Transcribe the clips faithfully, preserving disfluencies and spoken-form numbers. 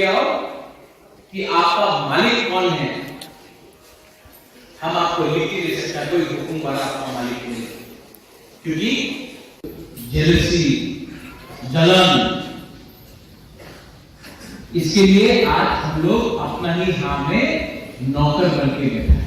आओ कि आपका मालिक कौन है, हम आपको लिख के दे सकते हैं, कोई हुक्म वाला आपका मालिक नहीं, क्योंकि जेलसी, जलन, इसके लिए आज हम लोग अपना ही हाथ में नौकर बन के बैठे हैं।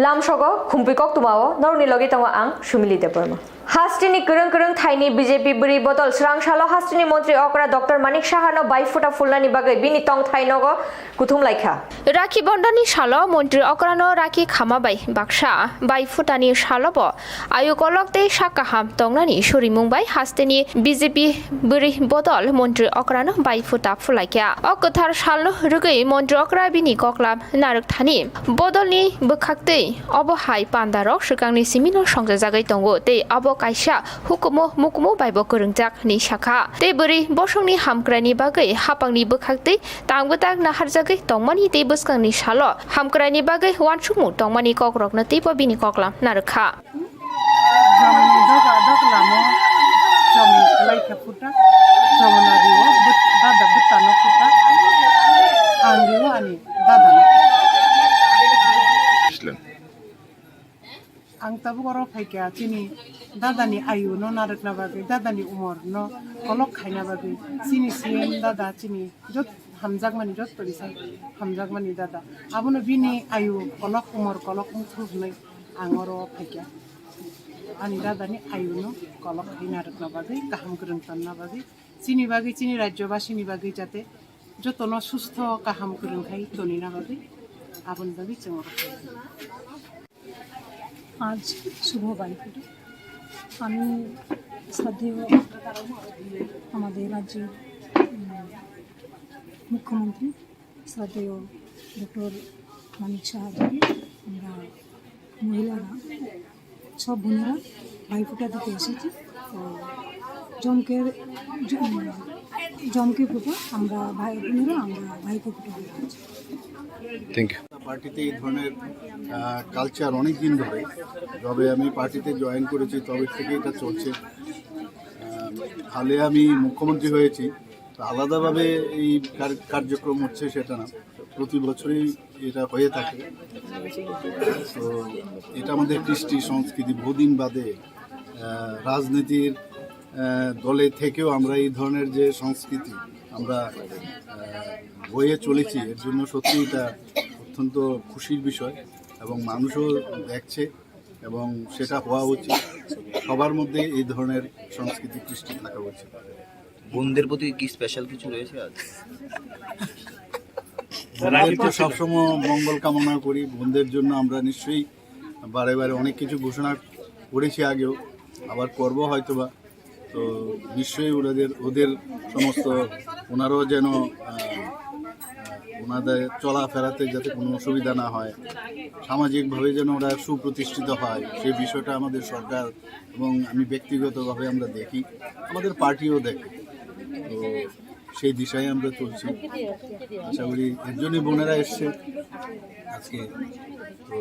Lamsogo Khumpui Koktwmao norokni logi tongo ang, Sumili Debbarma. Hasteni kwrwng kwrwng thaini B J P bwrwi bodol swrang salo hasteni montri okra Doctor Manik Sahano bai phuta phulnani bagwi bini tongthai nogo kuthum laikha. Rakhi bondoni salo montri okrano rakhi khama bai baksa bai phutani salobo ayu kolok tei sak kaham tongnani surimung bai hasteni B J P bwrwi bodol montri okrano bai phuta phulaikha. O kwthar salno rwgwi montri okra bini koklam narwk thani bodolni bwkhaktwi obo hai pandarok swkangni simino songchajagwi tongo tei abo kaisa hukumu mukumu baibo kwrwngjak hinwi sakha. Tei bwrwi bosongni hamkraini bagwi hapangni bwkhaktwi tang bwtak naharjagwi tongmani tei bwskangni salo hamkraini bagwi uansukmung tongmani kokrokno teibo bini koklam narwkha. Jomni doga doglamo jomi kwlai khe phuta, jomona rio bwt-, dada bwtano phuta, ang rio ani dadano phuta. Ang tabuk oro phaikha chini dadani ayuno narwkna bagwi, dadani umorno kolok khaina bagwi, chini C M dada, chini jot-, hamjakmani jotto risa hamjakmani dada. Abono bini ayu kolok, umor kolok wngthok hwnwi ang oro phaikha. Ani dadani ayuno kolok khaina rwkna bagwi, kaham kwrwng tonna bagwi, chini bagwi, chini rajyobasini bagwi jate jotono sustho kaham kwrwng khai tonina bagwi, aboni bagwi chwng oro phaikha. আজ শুভ ভাইফোঁটা। আমি শ্রদ্ধেয় আমাদের রাজ্যের, উম, মুখ্যমন্ত্রী শ্রদ্ধেয় ডক্টর মানিক সাহাকে আমরা মহিলারা সব বোনেরা ভাইফোঁটা দিতে এসেছি। তো জমকে, জ-, উম, জমকে ফুটা আমরা ভাই বোনেরা আমরা ভাইকে ফুটা দিয়ে দিচ্ছি। Thank you. পার্টিতে এই ধরনের, আহ, কালচার অনেক দিন ধরে, তবে আমি পার্টিতে জয়েন করেছি তবে থেকে এটা চলছে। আহ, হালে আমি মুখ্যমন্ত্রী হয়েছি, তো আলাদাভাবে এই কার-, কার্যক্রম হচ্ছে সেটা না, প্রতি বছরই এটা হয়ে থাকে। তো এটা আমাদের কৃষ্টি সংস্কৃতি, বহুদিন বাদে, আহ, রাজনীতির, আহ, দলে থেকেও আমরা এই ধরনের যে সংস্কৃতি আমরা, আহ, বয়ে চলেছি, এর জন্য সত্যি এটা অত্যন্ত খুশির বিষয় এবং মানুষও দেখছে এবং সেটা হওয়া উচিত। সবার মধ্যে এই ধরনের সংস্কৃতি কৃষ্টি থাকা উচিত। বোনদের প্রতি কি স্পেশাল কিছু রয়েছে আজ? বোনদের তো সবসময় মঙ্গল কামনা করি। বোনদের জন্য আমরা নিশ্চয়ই বারে বারে অনেক কিছু ঘোষণা করেছি আগেও, আবার করব হয়তোবা। তো নিশ্চয়ই ওনাদের, ওদের সমস্ত, ওনারও যেন, আহ, ওনাদের চলাফেরাতে যাতে কোনো অসুবিধা না হয়, সামাজিকভাবে যেন ওরা সুপ্রতিষ্ঠিত হয়, সেই বিষয়টা আমাদের সরকার এবং আমি ব্যক্তিগতভাবে আমরা দেখি, আমাদের পার্টিও দেখে। তো সেই দিশায় আমরা চলছি। আশা করি এর জন্যই বোনেরা এসছে আজকে। তো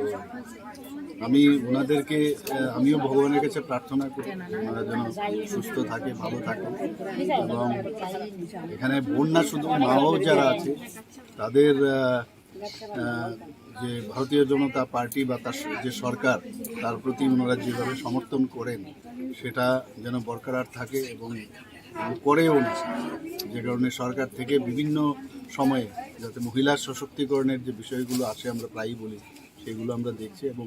আমি ওনাদেরকে, আহ, আমিও ভগবানের কাছে প্রার্থনা করি, ওনারা যেন সুস্থ থাকে, ভালো থাকে। এবং এখানে বোন না, শুধু মাও যারা আছে, তাদের, আহ, আহ, যে ভারতীয় জনতা পার্টি বা তার স-, যে সরকার, তার প্রতি ওনারা যেভাবে সমর্থন করেন, সেটা যেন বরকরার থাকে এবং করেও না, যে কারণে সরকার থেকে বিভিন্ন সময়ে যাতে মহিলার সশক্তিকরণের যে বিষয়গুলো আসে, আমরা প্রায়ই বলি, সেগুলো আমরা দেখছি এবং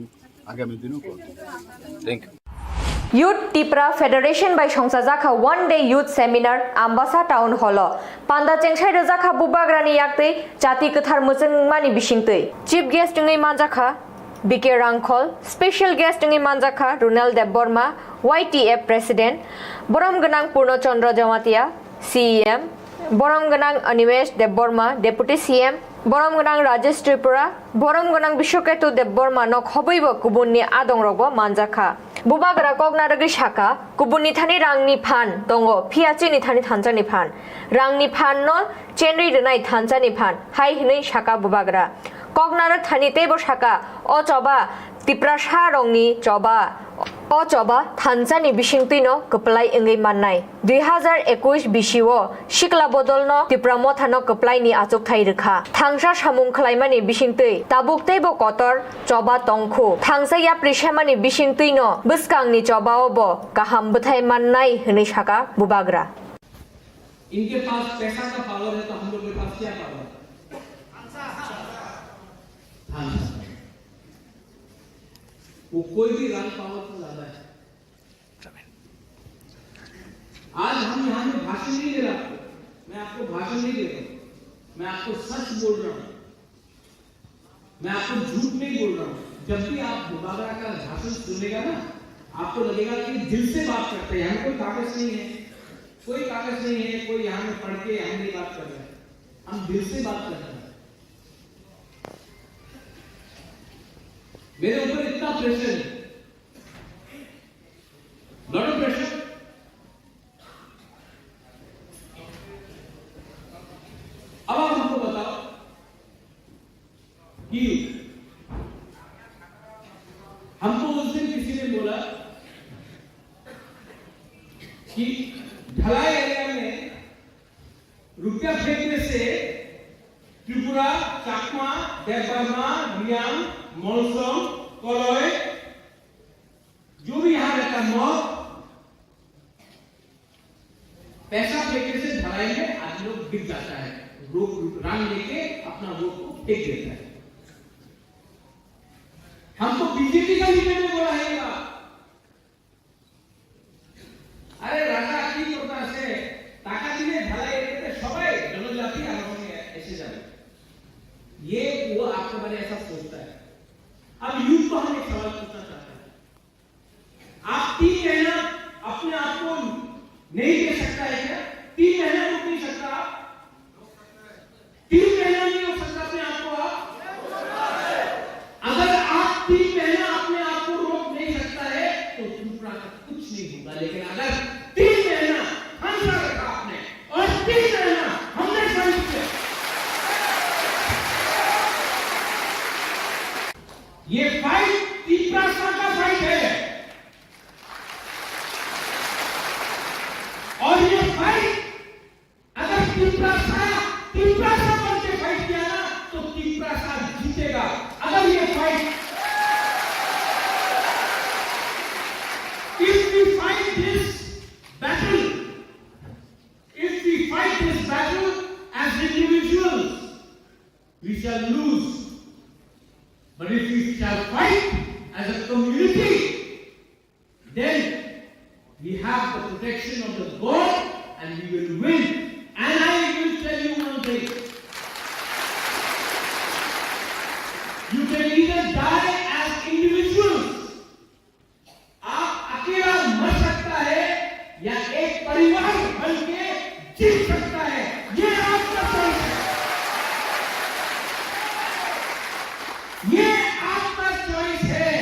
আগামী দিনেও করব। Thank you. Youth Tipra Federation bai songchajakha one day youth seminar Ambasa Town Hall o. Panda chengsai rwjakha bubagrani yaktwi chati kwthar mwchwngmani bisingtwi. Chief guest wngwi manjakha B K Rangkhol, special guest wngwi manjakha Runel Debbarma, Y T F President, borom gwnang Purno Chandra Jamatia, C E M, borom gwnang Animesh Debbarma, Deputy C M, borom gwnang Rajesh Tripura, borom gwnang Biswaketu Debbarma no khobwibo kubunni adongrokbo manjakha. Bubagra kokna rwgwi saka, kubunni thani rangni phan tongo, phiya chini thani thansa ni phan. Rangni phan no chenri rwnai thansa ni phan, hai hinwi saka bubagra. Koknarok thani teibo saka, o choba Tiprasa rokni choba. O choba thansa ni bisingtwi no kwplai wngwi mannai. Dui hazar ekush bisi o sikla bodol no Tipra Motha no kwplai ni achukthai rwkha. Thangsa samung khwlaimani bisingtwi tabuk teibo kotor choba tongkhu. Thangsa yapri semani bisingtwi no bwskang ni choba o bo kaham bwthai mannai hinwi saka bubagra. इनके पास पैसा का पावर है, तो हम लोग के पास क्या पावर है? वो कोई भी रंग पावर से ज्यादा है। आज हम यहाँ में भाषण नहीं दे रहा आपको, मैं आपको भाषण नहीं दे रहा हूँ, मैं आपको सच बोल रहा हूँ। मैं आपको झूठ नहीं बोल रहा हूँ। जब भी आप बुबागरा का भाषण सुनेगा ना, आपको लगेगा कि दिल से बात करते हैं, यहाँ कोई कागज नहीं है, कोई कागज नहीं है, कोई यहाँ में पढ़ के हम नहीं बात कर रहे हैं, हम दिल से बात कर रहे हैं। मेरे ऊपर इतना प्रेशर है, लॉट ऑफ प्रेशर। अब आप हमको बताओ, कि हमको उस दिन किसी ने बोला कि ढलाई एरिया में रुपया फेंकने से त्रिपुरा, चाकमा, देबबर्मा, रियांग, मलसम, कलय, जो भी यहाँ रहता है, मग, पैसा फेंकने से ढलाई में आदमी लोग बिक जाता है, रोक, रंग लेके अपना वोट को फेंक देता है। हमको बीजेपी का लीडर ने बोला है ये बात। আরে রাজা, কি কথা আছে? টাকা দিলে ঢালাই এরিয়াতে সবাই জনজাতি আবাসনে এসে যাবে। ये वो आपके बारे ऐसा सोचता है। अब यूथ को हम एक सवाल पूछना चाहते हैं, आप तीन महीना अपने आप को नहीं दे सकता है क्या? तीन महीना रुक नहीं सकता आप? तीन महीना नहीं रोक सकता अपने आप को आप? अगर आप तीन महीना अपने आप को रोक नहीं सकता है, तो दूसरा का कुछ नहीं होगा। लेकिन अगर तीन महीना हमेशा रखा आपने और तीन महीना हमने फाइट किया, ये फाइट तिपरासा का फाइट है। और ये फाइट अगर तिपरासा, तिपरासा बन के फाइट किया ना, तो तिपरासा जीतेगा। अगर ये fight, if we fight this battle, if we fight this battle as individuals, we shall lose. But if we shall fight as a community, then we have the protection of the God and we will win. And I will tell you one thing. You can either die as individuals, आप अकेला मर सकता है या एक परिवार बन के जीत सकता है। ये आपका चॉइस है, ये आपका चॉइस है।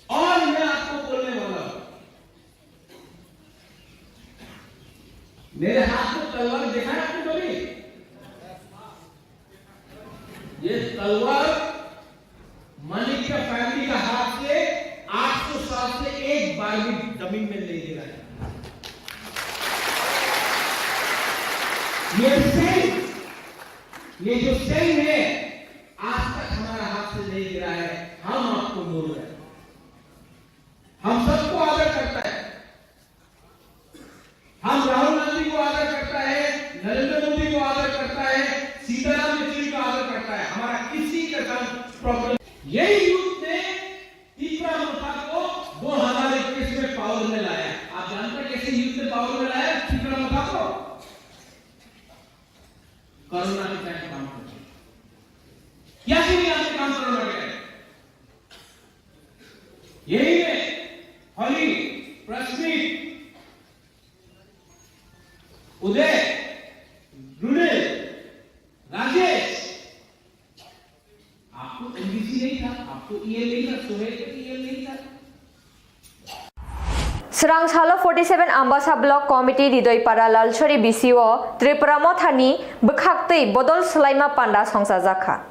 और मैं आपको बोलने वाला हूं, मेरे हाथ में तलवार देखा है आपने कभी? ये तलवार माणिक्य फैमिली का हाथ से आठ सौ साल से एक बार भी जमीन में नहीं गिरा है। ये सेम, ये जो सेम है, आज तक हमारा हाथ से नहीं गिरा है। हम आपको बोल रहे हैं, हम सबको आदर करता है। हम राहुल गांधी को आदर करता है, नरेंद्र मोदी को आदर करता है, सीताराम येचुरी को आदर करता है। हमारा यही यूथ ने तीसरा मोर्चा को दो हज़ार इक्कीस में पावर में लाया। आप जानते हैं कैसे यूथ ने पावर में लाया तीसरा मोर्चा को? कोरोना के टाइम काम करते। क्या के लिए आपने काम कोरोना के टाइम? यही में हनी, प्रश्नित, उदय, रुनेल, राजेश, आपको एमडीसी नहीं था, आपको ईएल नहीं था, सोहेल का ईएल नहीं था। Swrang salo forty seven Ambasa Block Committee Ridoipara Lalsori B C O Tripura Mothani bwkhak twi bodol swlaima panda songchajakha.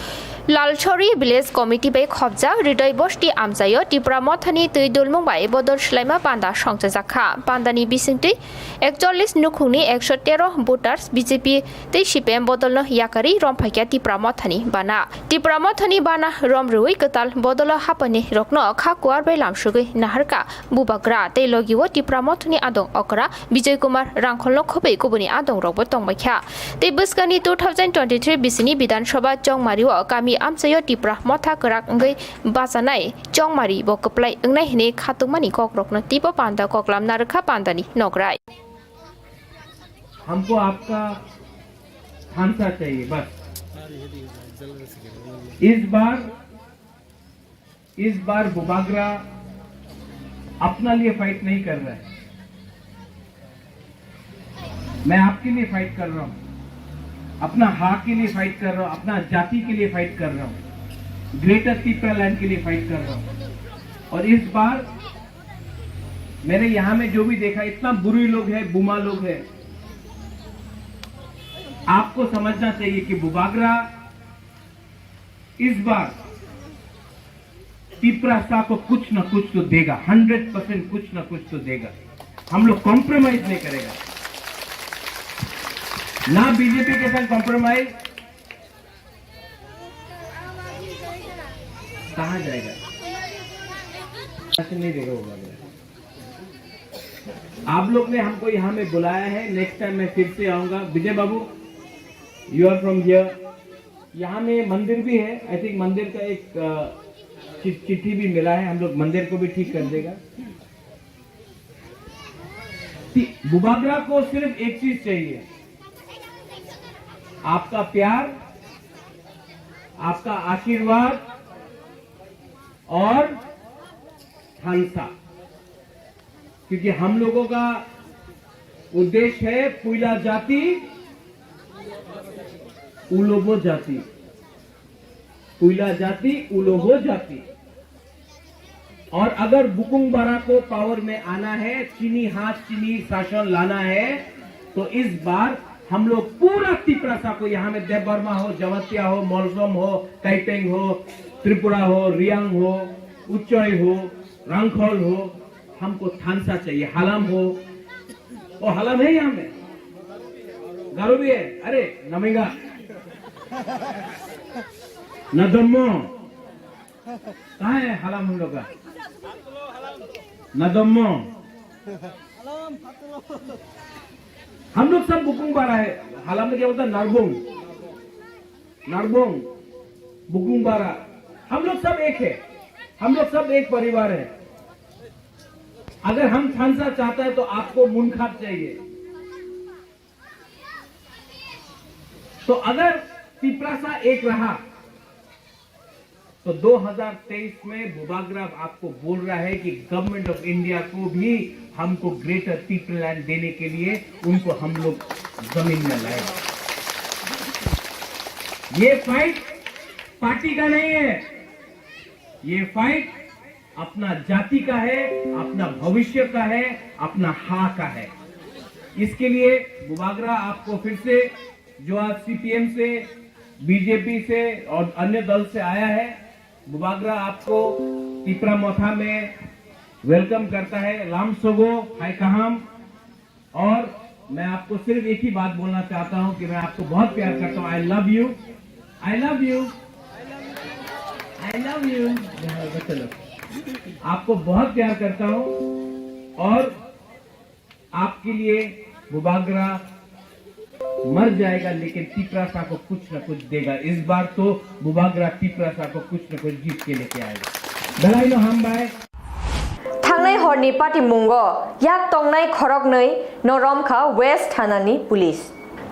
Lalsori Village Committee bai khopjak Ridoi Bosti amchaio Tripura Mothani twi dulmung bai bodol swlaima panda songchajakha. Pandani bisingtwi ekchollis nukhungni ekso tero voters B J P tei C P M bodolno yakarwi romphaikha Tipra Mothani bana. Tipra Mothani bana rom rwui kwtal bodolo hapani rokno kha kuar bai lamsugwi naharkha Bubagra tei logi o Tipra Mothani adong okra Bijoy Kumar Rangkholno khobwi kubuni adong rokbo tongbaikha. Tei bwskangni two thousand twenty-three bisini Bidhan Sabha Chongmari o kami amchaio Tipra Motha kwrak wngwi bachanai Chongmari bo kwplai wngnai hwnwi khatungmani kokrokno teibo panda koklam narwkha pandani nokrai. हमको आपका थानसा चाहिए बस। इस बार, इस बार बुबागरा अपना लिए फाइट नहीं कर रहा है। मैं आपके लिए फाइट कर रहा हूँ, अपना हा के लिए फाइट कर रहा हूँ, अपना जाति के लिए फाइट कर रहा हूँ, ग्रेटर तिप्रा लैंड के लिए फाइट कर रहा हूँ। और इस बार मैंने यहाँ में जो भी देखा, इतना बुरी लोग है, बुमा लोग है। आपको समझना चाहिए कि बुबागरा इस बार तिपरासा को कुछ ना कुछ तो देगा, हंड्रेड परसेंट कुछ ना कुछ तो देगा। हम लोग कॉम्प्रोमाइज नहीं करेगा, ना बीजेपी के साथ कॉम्प्रोमाइज। कहाँ जाएगा? ऐसे नहीं देगा वो बाबा। आप लोग ने हमको यहाँ में बुलाया है, नेक्स्ट टाइम मैं फिर से आऊंगा। विजय बाबू, you are from here। यहाँ में मंदिर भी है, आई थिंक मंदिर का एक अ, चि-, चिट्ठी भी मिला है, हम लोग मंदिर को भी ठीक कर देगा। ती-, बुबागरा को सिर्फ एक चीज चाहिए, आपका प्यार, आपका आशीर्वाद और थानसा, क्योंकि हम लोगों का उद्देश्य है पुइला जाति, उलोबो जाति, पुइला जाति, उलोबो जाति। और अगर बुकुंग बारा को पावर में आना है, चीनी हाथ, चीनी शासन लाना है, तो इस बार हम लोग पूरा तिपरासा को, यहाँ में देवबर्मा हो, जमातिया हो, मलसम हो, कैपेंग हो, त्रिपुरा हो, रियांग हो, उच्चय हो, रांखल हो, हमको थानसा चाहिए, हालाम हो। ओ, हालाम है यहाँ में? गारो भी है? अरे, नमेगा। नदम्मो। कहाँ है हालाम हम लोग का? नदम्मो। हम लोग सब बुकुंग बारा है। हालाम में क्या बोलता है? नारबोंग। नारबोंग, बुकुंग बारा, हम लोग सब एक है, हम लोग सब एक परिवार है। अगर हम थानसा चाहता है तो आपको मुनखार चाहिए। तो अगर तिपरासा एक रहा तो दो हज़ार तेईस में बुबागरा आपको बोल रहा है कि गवर्नमेंट ऑफ इंडिया को भी हमको ग्रेटर तिपरालैंड देने के लिए उनको हम लोग जमीन में लाए। ये फाइट पार्टी का नहीं है, ये फाइट अपना जाति का है, अपना भविष्य का है, अपना हा का है। इसके लिए बुबागरा आपको फिर से, जो आज सीपीएम से, बीजेपी से और अन्य दल से आया है, बुबागरा आपको तिपरा मोथा में वेलकम करता है। लाम सोगो, हाय कहाम। और मैं आपको सिर्फ एक ही बात बोलना चाहता हूँ कि मैं आपको बहुत प्यार करता हूँ। I love you, I love you, I love you। आपको बहुत प्यार करता हूँ और आपके लिए बुबागरा मर जाएगा लेकिन तिपरासा को कुछ ना कुछ देगा। इस बार तो बुबाग्रा तिपरासा को कुछ ना कुछ जीत के लेके आएगा। Belai no hambai. Thangnai horni patimungo yak tongnai khoroknwi no romkha West thanani police.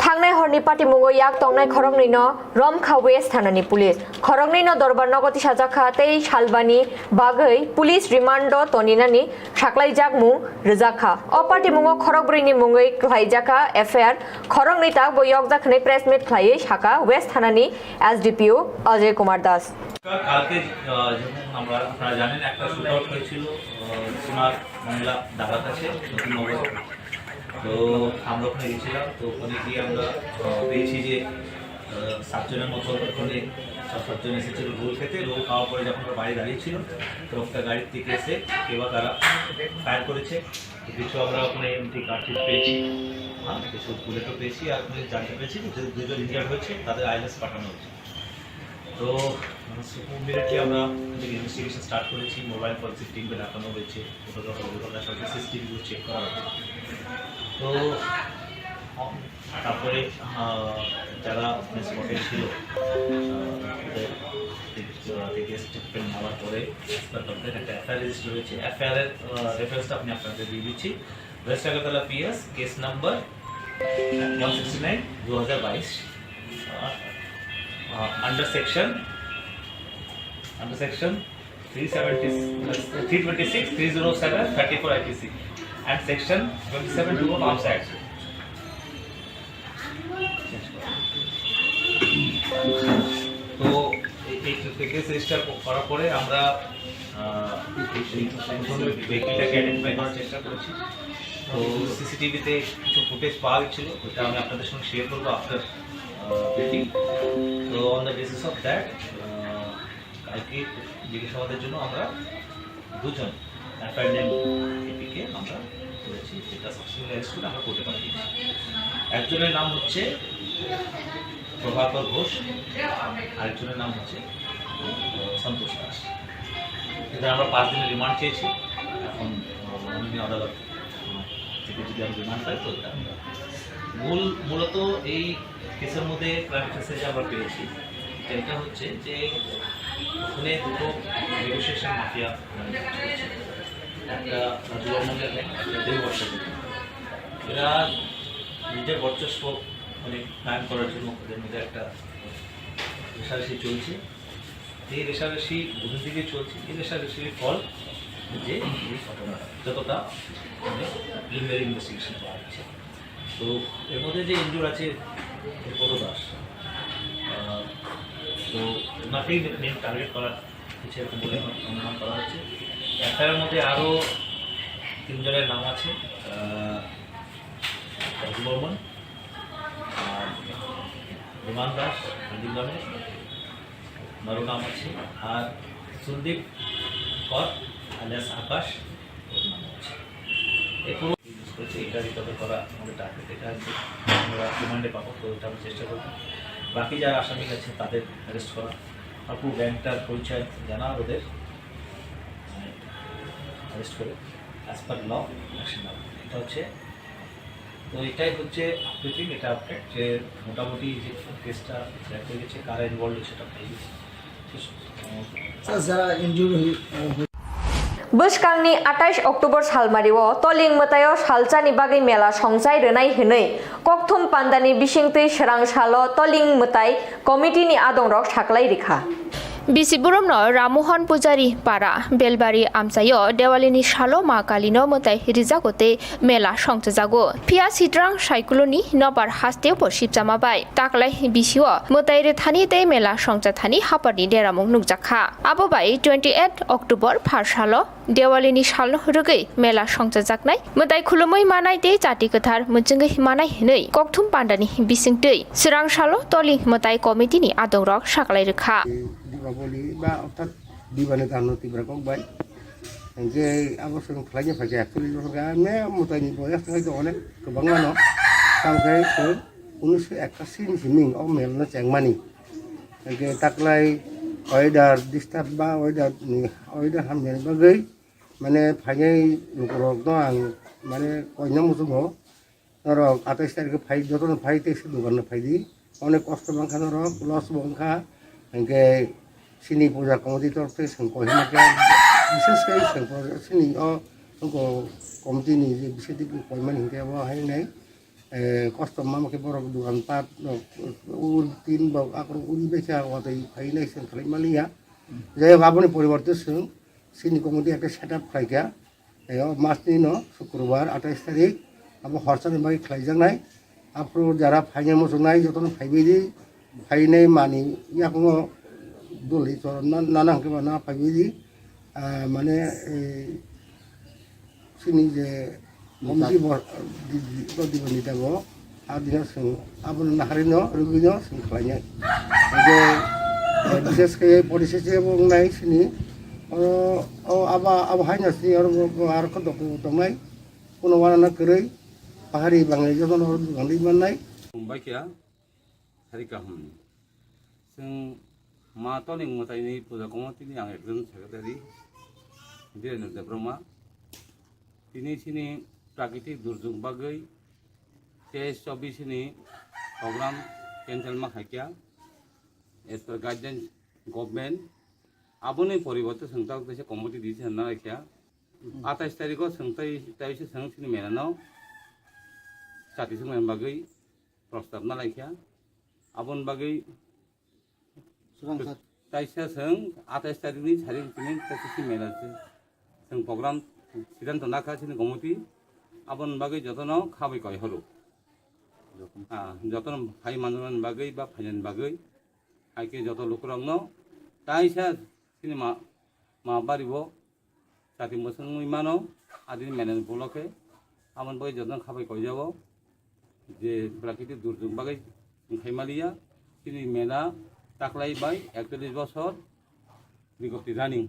Thangnai horni patimungo yak tongnai khoroknwi no romkha West thanani police. Khoroknwi no dorbar nogo tisajakha tei salbani bagwi police remand o toninani saklaijakmung rwjakha. O patimungo khorokbrwini mungwi kwlaijakha F I R. Khoroknwi tak bo yokjak hwnwi press meet khlaiwi sakha West thanani S D P O Ajay Kumar Das. কালকে, আহ, যেমন আমরা, আপনারা জানেন, একটা shoot out হয়েছিল, আহ, সীমা মহিলা দাবার কাছে, নতুন নগর। তো আমরা ওখানে গেছিলাম, তো ওখানে গিয়ে আমরা, আহ, পেয়েছি যে, আহ, সাতজনের মতো ওখানে, সাত সাতজন এসেছিল রোল খেতে। রোল খাওয়ার পরে যখন ওরা বাইরে দাঁড়িয়েছিল, তো একটা গাড়ির থেকে এসে কেউ বা তারা ফায়ার করেছে। তো কিছু আমরা ওখানে এমটি কার্ট্রিজ পেয়েছি, হ্যাঁ, কিছু বুলেটও পেয়েছি, আর ওখানে জানতে পেরেছি যে দু-, দুজন ইনজার্ড হয়েছে, তাদের আইএলএস পাঠানো হয়েছে। তো, মানে, ইমিডিয়েটলি আমরা ইনভেস্টিগেশন স্টার্ট করেছি। মোবাইল ফরেন্সিক টিমকে ডাকানো হয়েছে, ফটোগ্রাফার, ফটোগ্রাফার সঙ্গে সিসিটিভি চেক করা হচ্ছে। তো, আম, তারপরে, আহ, যারা ওখানে স্পটে ছিল, আহ, ওদের থেকে, আহ, থেকে স্টেটমেন্ট নেওয়ার পরে, অ্যাজ পার কমপ্লেন্ট একটা এফআইআর রেজিস্টার হয়েছে। এফআইআর এর, আহ, রেফারেন্সটা আমি আপনাদের দিয়ে দিচ্ছি। West Agartala PS, case number one sixty nine, দু হাজার বাইশ। Uh, uh, under section, under section three seventy, uh, three twenty-six, three zero seven, thirty-four I P C and section twenty-seven two of Arms Act. তো এই, এই case register করার পরে আমরা, আহ, এই, এই ভেহিকলটাকে আইডেন্টিফাই করার চেষ্টা করেছি। তো সিসিটিভিতে কিছু ফুটেজ পাওয়া গেছিল, ওটা আমি আপনাদের সঙ্গে শেয়ার করবো আফটার ব্রিফিং। তো on the basis of that, কালকে জিজ্ঞাসাবাদের জন্য আমরা দুজন অ্যাপারেন্ট এপিকে আমরা ধরেছি, যেটা সাবসিকুয়েন্টলি অ্যারেস্ট করে আমরা কোর্টে পাঠিয়েছি। একজনের নাম হচ্ছে প্রভাকর ঘোষ, আরেকজনের নাম হচ্ছে, আহ, সন্তোষ দাস। এদের আমরা পাঁচ দিনের রিমান্ড চেয়েছি। এখন, আহ, মাননীয় আদালত, আহ, থেকে যদি আমরা রিমান্ড পাই, তো এটা আমরা মূল, মূলত এই কেসের মধ্যে ক্রাইম ফেসে যে আমরা পেয়েছি, এটা, এটা হচ্ছে যে ওখানে দুটো নেগোসিয়েশন মাফিয়া, একটা রাজু বর্মন লেখেন, একটা দেব বর্ষা লেখেন। এরা নিজের বর্চস্ব মানে কায়েম করার জন্য ওদের মধ্যে একটা রেষারেষি চলছে। এই রেষারেষি দুদিন থেকে চলছে। এই রেষারেষির ফল যে এই ঘটনাটা যতটা মানে প্রিলিমিনারি ইনভেস্টিগেশন করা হচ্ছে। তো এর মধ্যে যে ইনজুর আছে পদ দাস, আহ, তো ওনাকেই মেন টার্গেট করা হচ্ছে এরকম বলে অনুমান করা হচ্ছে। এফআইআর মধ্যে আরও তিনজনের নাম আছে, আহ, রাজু বর্মন, আর বিমান দাস, রঞ্জিত দাস, ওনারও নাম আছে, আর সন্দীপ কর আলিয়াস আকাশ, ওর নাম আছে। এই পুরো ইউজ করেছে, এটা রিকভার করা আমাদের টার্গেট, এটা আমরা রিমান্ডে পাবো, তো এটা আমরা চেষ্টা করবো। বাকি যারা আসামি আছে তাদের অ্যারেস্ট করা, আর পুরো গ্যাংটার পরিচয় জানা ওদের, মানে, অ্যারেস্ট করে অ্যাজ পার ল অ্যাকশন নেওয়া। এটা হচ্ছে, তো এটাই হচ্ছে আপডেটিং, এটা আপডেট যে মোটামুটি যে কেসটা ব্যাক হয়ে গেছে, কারা ইনভলভ হয়েছে সেটা পেয়ে গেছে। Sir, যারা ইনজুরি হয়ে, আহ, Bwskangni atais October salmario Toling mwtaio salchani bagwi mela songchai rwnai hwnwi Kokthum pandani bisingtwi swrang salo Toling mwtai committee ni adongrok saklai rikha. Bisi boromno Ramohon Pujari para Belbari amchaio Dewalini salo Ma Kalino mwtai rijago tei mela songchajago. Phiya Sitrang Saikuloni nobar hasteo bo sipchama bai taklai bisio mwtai rwthani tei mela songchathani haparni deramung nukjakha. Abo bai twenty eight October phar salo Dewalini salno rwgwi mela songchajaknai, mwtai khulumwi manai tei chati kwthar muchungwi manai hwnwi Kokthum pandani bisingtwi swrang salo Toling mwtai committee ni adongrok saklai rwkha. Dipaboli ba orthat Dibani Dano Tibra kok bai. Hingke abo swrwng khlaina phaikha actually, ne mwtaini boyas thai tongo ne kwbangma no. Tamokhe swrwng unisho ekasi ni simi o mel no chengmani. Hingke taklai weather disturb ba weather ni, weather hamyani bagwi mane phainai lukurokno ang mane koina muchungo. Norok atais tarikh phai, jotono phai tei se dogan no phai di. Onek kosto mankha norok, loss bo wngkha. Hinkhe chini puja committee torok tei chwng koi hima khe, bises khe chwng pro-, chini o wngkho committee ni je bising twi koimani hinkhe bo hai nai, eh, kosto ma khe borok dogan pat rok ur tin bo akorok uri bai kha watwi phai nai chwng khlai maliya. Jai hok aboni poriborte chwng chini committee ekta set up khlai kha. Tei o masni no Sukrobar atais tarik abo horsa ni bagwi khlaijaknai. Aphuru jara phainai muchungnai jotono phaibai di, phainai mani yakungo doli choro na-, nana hwnkhe ba na phaibai di. Ah, mane, eh, chini je committee bo, di, di, bo diboni dabo. Adino chwng abono naharino, rwgwino chwng khlainai. Hingke, eh, bises khe policy se bo wngnai sini. Oro, o abo, abo haino sini oro bo, bo aro khe dok tongnai. Kuno wanana kwrwi, pahari bangwi jotono oro bangwi mannai. Mumbai kya, hari kaham ni. Chwng ma toni mwtaini puja committee ni ang ekjon secretary, Birendra Debbarma. Tini sini prakitik durjog bagwi teis chobbish ni program cancel ma khaikya, as per guidelines government. Aboni poriborte chwng tabuk teisa committee di se hwnna laikha. Atais tarikh o chwng tai, tai se chwng sini mela no chati chwng bagwi prostab na laikha. Aboni bagwi Swrang sat. Taisa chwng atais tarikh ni sarik tini taisa si mela se chwng program siddhanto nakha chini committee. Aboni bagwi jotono khabai koi horo. Ah, jotono phai manjani bagwi ba phainani bagwi. Hai khe joto lukurokno taisa chini ma, ma bari bo Chati mwswngwi mano, adini melen ulo khe, aboni bagwi jotono khabai koijago je prakitik durjog bagwi wngkhai maliya, chini mela taklai bai ekchollish bosor bigoti running.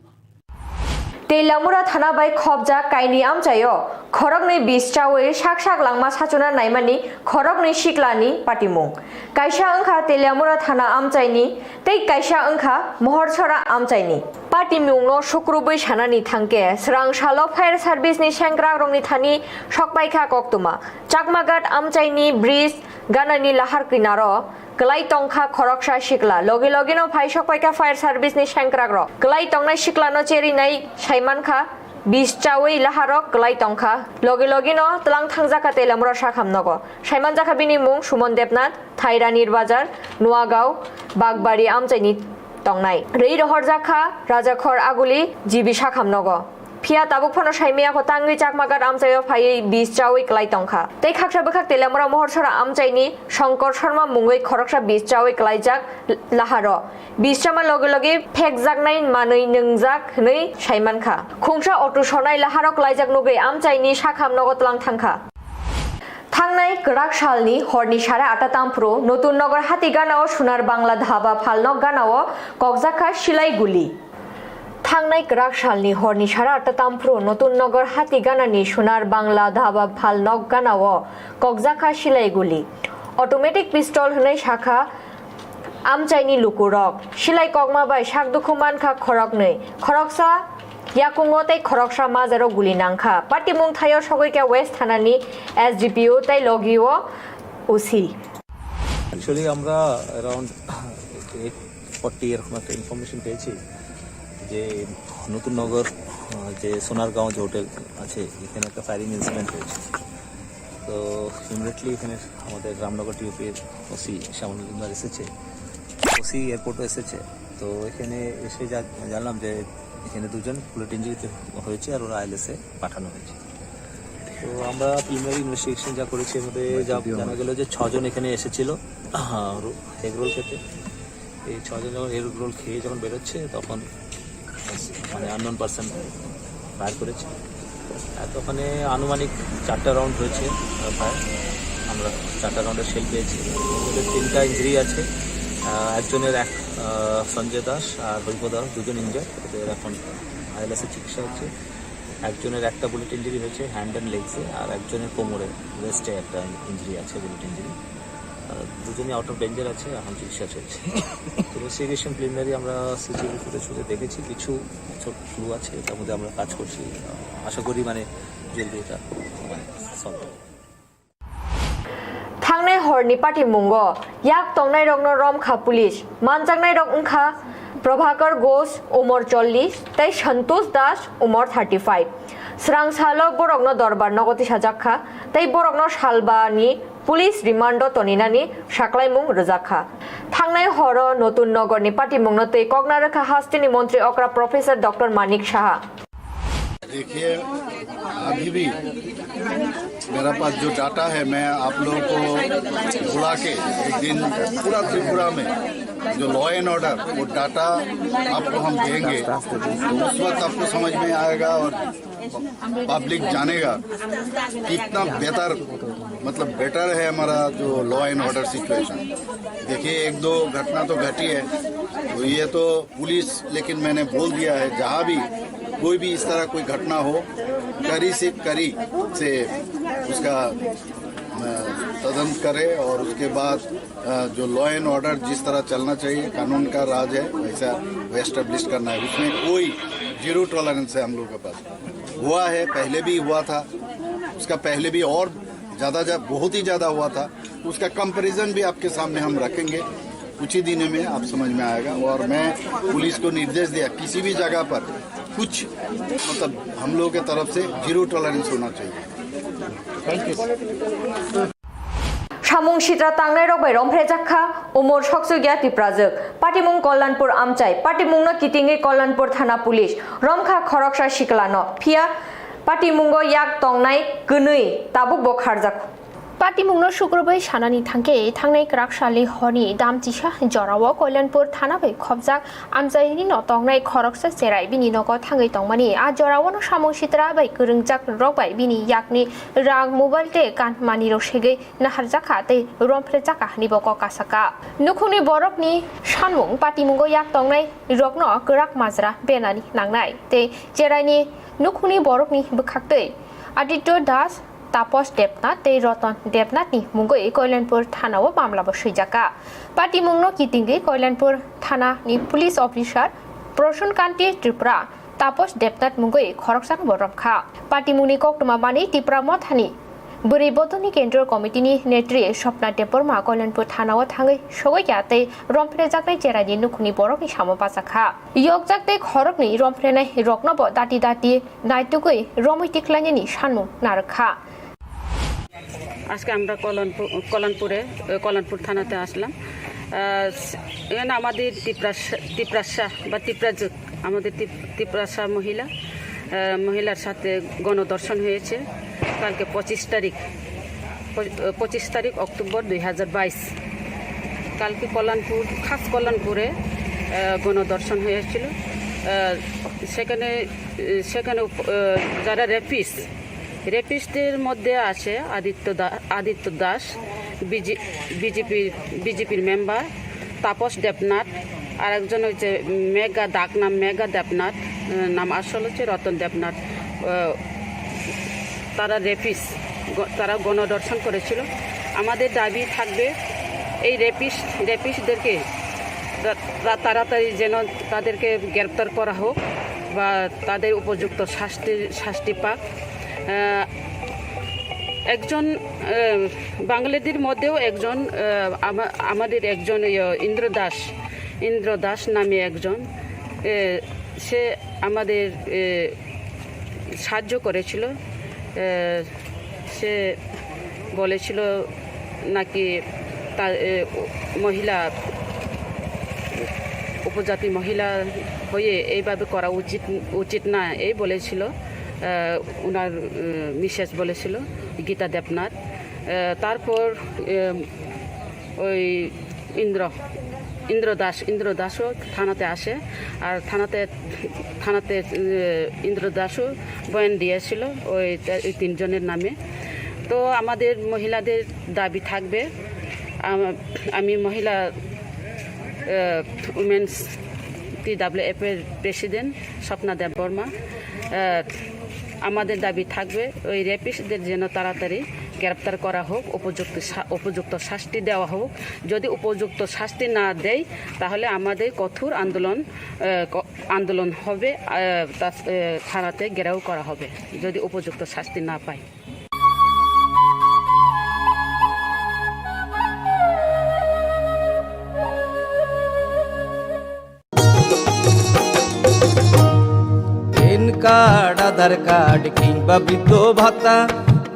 Teilamura thana bai khopjak kainwi amchaio khoroknwi bis chawi sak sak langma sachuna naimani khoroknwi siklani patimung. Kaisa wngkha Teliamura thana amchaini tei kaisa wngkha Mohorchora amchaini. Patimungno sukrubwi sanani thangkhe, swrang salo fire service ni sengkrakrokni thani sokpaikha koktwma. Chakmaghat amchaini bridge ganani lahar kinaro kwlai tongkha khoroksa sikla. Logi logino phai sokpaikha fire service ni sengkrakrok. Kwlai tongnai siklano cherinai saimankha bis chawi laharok kwlai tongkha. Logi logino twlang thangjakha Teilamura sakhamnogo. Saimanjakha bini mung Sumon Debnath, Thairani Bazar, Nuagao, Bakbari amchaini tongnai. Rwi rohorjakha Rajakhor Aguli G B sakhamnogo. Phiya tabuk phano saimaya kho tangwi Chakmaghat amchaio phaiwi bis chawi kwlai tongkha. Tei khaksa bwkhak Teliamura Mohorchora amchaini Shankar Sharma mungwi khoroksa bis chawi kwlaijak laharo. Bis chama logi logi phekjaknai manwi nwngjak hwnwi saimankha. Khungsa auto sonai laharo kwlaijak nugwi amchaini sakhamnogo twlang thangkha. Thangnai kwrak salni horni sare atta tamphru Notun Nagar Hatiganao Sunar Bangla Dhaba phalnok ganao kokjakha silai guli. Thangnai kwrak salni horni sare atta tamphru Notun Nagar Hatiganani Sunar Bangla Dhaba phalnok ganao kokjakha silai guli. Automatic pistol hwnwi sakha amchaini lukurok. Silai kokma bai sak dukhu mankha khoroknwi. Khoroksa yakungo tei khoroksa majaro guli nangkha. Patimung thaio sogwi khe West thanani S D P O tei logio O C. Actually, আমরা around eight forty এরকম একটা ইনফরমেশন পেয়েছি যে নতুন নগর, আহ, যে সোনারগাঁও যে হোটেল আছে, এখানে একটা ফায়ারিং ইনসিডেন্ট হয়েছে। তো ইমিডিয়েটলি এখানে আমাদের রামনগর টিওপির ওসি শ্যামল মজুমদার এসেছে, ওসি এয়ারপোর্টও এসেছে। তো এখানে এসে যা জানলাম যে এখানে দুজন বুলেট ইঞ্জুরি হয়েছে আর ওরা আইএলএসএ পাঠানো হয়েছে। তো আমরা প্রিলিমিনারি ইনভেস্টিগেশন যা করেছি, এর মধ্যে যা জানা গেল যে ছজন এখানে এসেছিল, আহ, রো-, এগ রোল খেতে। এই ছজন যখন এগ রোল খেয়ে যখন বেরোচ্ছে, তখন মানে আননোন পারসন ফায়ার করেছে। আর ওখানে আনুমানিক চারটা রাউন্ড হয়েছে, আহ, ফায়ার। আমরা চারটা রাউন্ডের শেল পেয়েছি। ওদের তিনটা ইঞ্জুরি আছে। আহ, একজনের এক, আহ, সঞ্জয় দাস আর বৈভ দাস, দুজন ইঞ্জার্ড। ওদের এখন আইএলএসএ চিকিৎসা হচ্ছে। একজনের একটা বুলেট ইঞ্জুরি হয়েছে হ্যান্ড অ্যান্ড লেগসে, আর একজনের কোমরে, ওয়েস্টে একটা ইঞ্জুরি আছে, বুলেট ইঞ্জুরি। আহ, দুজনই আউট অফ ডেঞ্জার আছে, এখন চিকিৎসা চলছে। তো ইনভেস্টিগেশন প্রিলিমিনারি আমরা সিসিটিভি ফুটেজ ফুটেজ দেখেছি, কিছু ছোট ক্লু আছে, তার মধ্যে আমরা কাজ করছি। আহ, আশা করি মানে জলদি এটা মানে সলভ হবে। ni patimungo yak tongnairokno romkha police. Manjaknairok wngkha Prabhakar Ghosh, umor chollish, tei Santosh Das, umor thirty five. Srang salo borokno dorbar nogo tisajak kha, tei borokno salbani police remand-o toninani saklaimung rwjak kha. Thangnai horo Notun Nogorni patimungno twi kokna rwkha hasteni montri okra Professor Doctor Manik Saha. देखिए, अभी भी मेरा पास जो डाटा है, मैं आप लोगों को बुला के एक दिन पूरा त्रिपुरा में जो लॉ एंड ऑर्डर, वो डाटा आपको हम देंगे। तो उस वक्त आपको समझ में आएगा और पब्लिक जानेगा कितना बेहतर, मतलब, बेटर है हमारा जो लॉ एंड ऑर्डर सिचुएशन। देखिए, एक दो घटना तो घटी है, तो ये तो पुलिस, लेकिन मैंने बोल दिया है, जहाँ भी कोई भी इस तरह कोई घटना हो, कड़ी से कड़ी से उसका, अ, तदंत करे और उसके बाद, अ, जो लॉ एंड ऑर्डर जिस तरह चलना चाहिए, कानून का राज है, वैसा वो एस्टेब्लिश करना है। उसमें कोई जीरो टॉलरेंस है हम लोगों के पास। हुआ है, पहले भी हुआ था, उसका पहले भी और ज़्यादा, ज़्यादा, बहुत ही ज़्यादा हुआ था। उसका कंपैरिजन भी आपके सामने हम रखेंगे, कुछ ही दिनों में आप समझ में आएगा। और मैं पुलिस को निर्देश दिया, किसी भी जगह पर कुछ, मतलब, हम लोगों के तरफ से जीरो टॉलरेंस होना चाहिए। Thank you. Samung sitra tangnairok bai romphrejakha umor soksugya Tiprajwk. Patimung Kollanpur amchai. Patimungno kitingwi Kollanpur thana police romkha khoroksa siklano. Phiya patimungo yak tongnai kwnwi tabukbo kharjak. Patimungno sukrubwi sanani thangkhe thangnai kwrak salni horni damchisa jorao Kollanpur thana bai khopjak amchaini no tongnai khoroksa cherai bini nogo thangwi tongmani. A jorao no samung sitra bai kwrwngjak rok bai bini yakni rang, mobile tei kan manwirok segwi naharjakha tei romphrejakha hwnwi bo kok kasakha. Nukhungni borokni sanmung patimungo yak tongnai rokno kwrak majra benani nangnai tei cheraini nukhungni borokni bwkhaktwi Aditya Das, Tapos Debnath tei Roton Debnathni mungwi Koilanpur thanao mamlabo swijakha. Patimungno kitingwi Koilanpur thanani police officer Prosun Kanti Tripura Tapos Debnath mungwi khoroksano bo romkha. Patimungni koktwma manwi Tipra Mothani Bwrwi Bodolni Kendriya Committee-ni netri Swapna Debbarma Koilanpur thanao thangwi sogwi ya tei romphrejaknai cheraini nukhungni borokni samo bachakha. Yokjak tei khoroknwi romphrennai roknobo dati dati naitugwi romwi tikhlainani sanmung narwkha. আজকে আমরা কলনপুর, কলনপুরে, এ, কলনপুর থানাতে আসলাম। আহ, এখানে আমাদের তিপ্রাসা, তিপ্রাসা বা তিপ্রাজুক, আমাদের তিপ-, তিপ্রাসা মহিলা, আহ, মহিলার সাথে গণধর্ষণ হয়েছে কালকে পঁচিশ তারিখ, প-, পঁচিশ তারিখ অক্টোবর দুই হাজার বাইশ। কালকে কল্যাণপুর, খাস কল্যাণপুরে, আহ, গণধর্ষণ হয়েছিল। আহ, সেখানে, আহ, সেখানে উপ-, আহ, যারা রেপিস্ট, রেপিস্টদের মধ্যে আছে আদিত্য দা-, আদিত্য দাস, বিজে-, বিজেপির, বিজেপির মেম্বার, তাপস দেবনাথ, আর একজন হচ্ছে মেঘা, ডাক নাম মেঘা দেবনাথ, আহ, নাম আসল হচ্ছে রতন দেবনাথ। আহ, তারা রেপিস্ট, গ-, তারা গণধর্ষণ করেছিল। আমাদের দাবি থাকবে এই রেপিস্ট, রেপিস্টদেরকে তা-, তা-, তাড়াতাড়ি যেন তাদেরকে গ্রেপ্তার করা হোক বা তাদের উপযুক্ত শাস্তি, শাস্তি পাক। আহ, একজন, আহ, বাঙালিদের মধ্যেও একজন, আহ, আমা-, আমাদের একজন, ইয়ে, ইন্দ্র দাস, ইন্দ্র দাস নামে একজন, আহ, সে আমাদের, আহ, সাহায্য করেছিল। আহ, সে বলেছিল নাকি তা, এ, মহিলা, উপজাতি মহিলা হয়ে এইভাবে করা উচিত, উচিত না, এই বলেছিল, আহ, ওনার, আহ, মিসেস বলেছিল, গীতা দেবনাথ। আহ, তারপর, আহ, ওই ইন্দ্র, ইন্দ্র দাস, ইন্দ্র দাসও থানাতে আসে। আর থানাতে, থানাতে, এ, ইন্দ্র দাসও বয়ান দিয়েছিল ওই তে-, এই তিনজনের নামে। তো আমাদের মহিলাদের দাবি থাকবে, আম-, আমি মহিলা, এ, উইমেন্স টিডাব্লিউএফ এর প্রেসিডেন্ট স্বপ্না দেববর্মা। এ, আমাদের দাবি থাকবে ওই রেপিস্টদের যেন তাড়াতাড়ি গ্রেপ্তার করা হোক, উপযুক্ত শা-, উপযুক্ত শাস্তি দেওয়া হোক। যদি উপযুক্ত শাস্তি না দেয়, তাহলে আমাদের কঠোর আন্দোলন, আহ, ক-, আন্দোলন হবে, আহ, তা-, আহ, থানাতে ঘেরাও করা হবে, যদি উপযুক্ত শাস্তি না পায়। কার্ড, আধার কার্ড কিংবা বৃদ্ধ ভাতা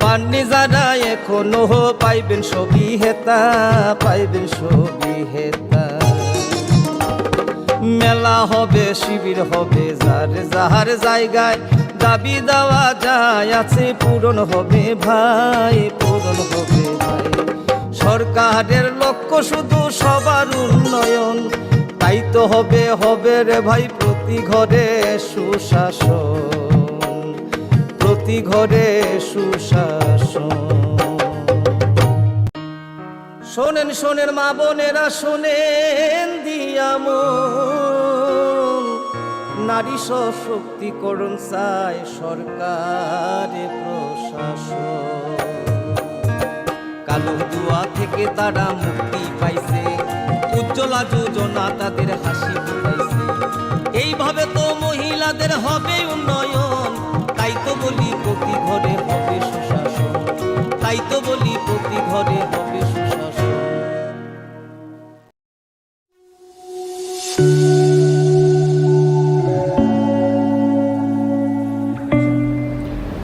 পাননি যারা এখনো, পাইবেন সবই হেতা, পাইবেন সবই হেতা। মেলা হবে, শিবির হবে, যার যাহার জায়গায় দাবি দেওয়া যায় আছে, পূরণ হবে ভাই, পূরণ হবে ভাই। সরকারের লক্ষ্য শুধু সবার উন্নয়ন, তাই তো হবে, হবে রে ভাই প্রতি ঘরে সুশাসন, প্রতি ঘরে সুশাসন। শোনেন, শোনেন মা বোনেরা, শোনেন দিয়া মন, নারী সশক্তিকরণ চায় সরকারে প্রশাসন। কালো ধোঁয়া থেকে তারা মুক্তি পাইছে, উজ্জ্বলা যোজনা তাদের হাসি ফুটাইছে। এইভাবে তো মহিলাদের হবে উন্নয়ন, তাই তো বলি প্রতি ঘরে হবে সুশাসন, তাই তো বলি প্রতি ঘরে হবে সুশাসন।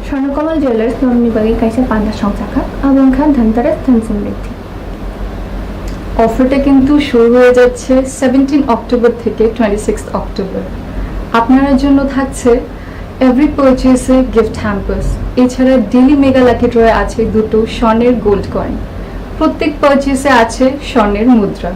Swarnakomal Jewellers norokni bagwi kaisa panda songchakha, abo wngkha Dhanteras Dhan Samriddhi. অফারটা কিন্তু শুরু হয়ে যাচ্ছে সেভেন্টিন অক্টোবর থেকে টোয়েন্টি সিক্স অক্টোবর। আপনার জন্য থাকছে এভরি পারচেসে গিফট হ্যাম্পার্স, এছাড়া ডেলি মেগা লাকি ড্রয়ে আছে দুটো স্বর্ণের গোল্ড কয়েন, প্রত্যেক পারচেসে আছে স্বর্ণের মুদ্রা।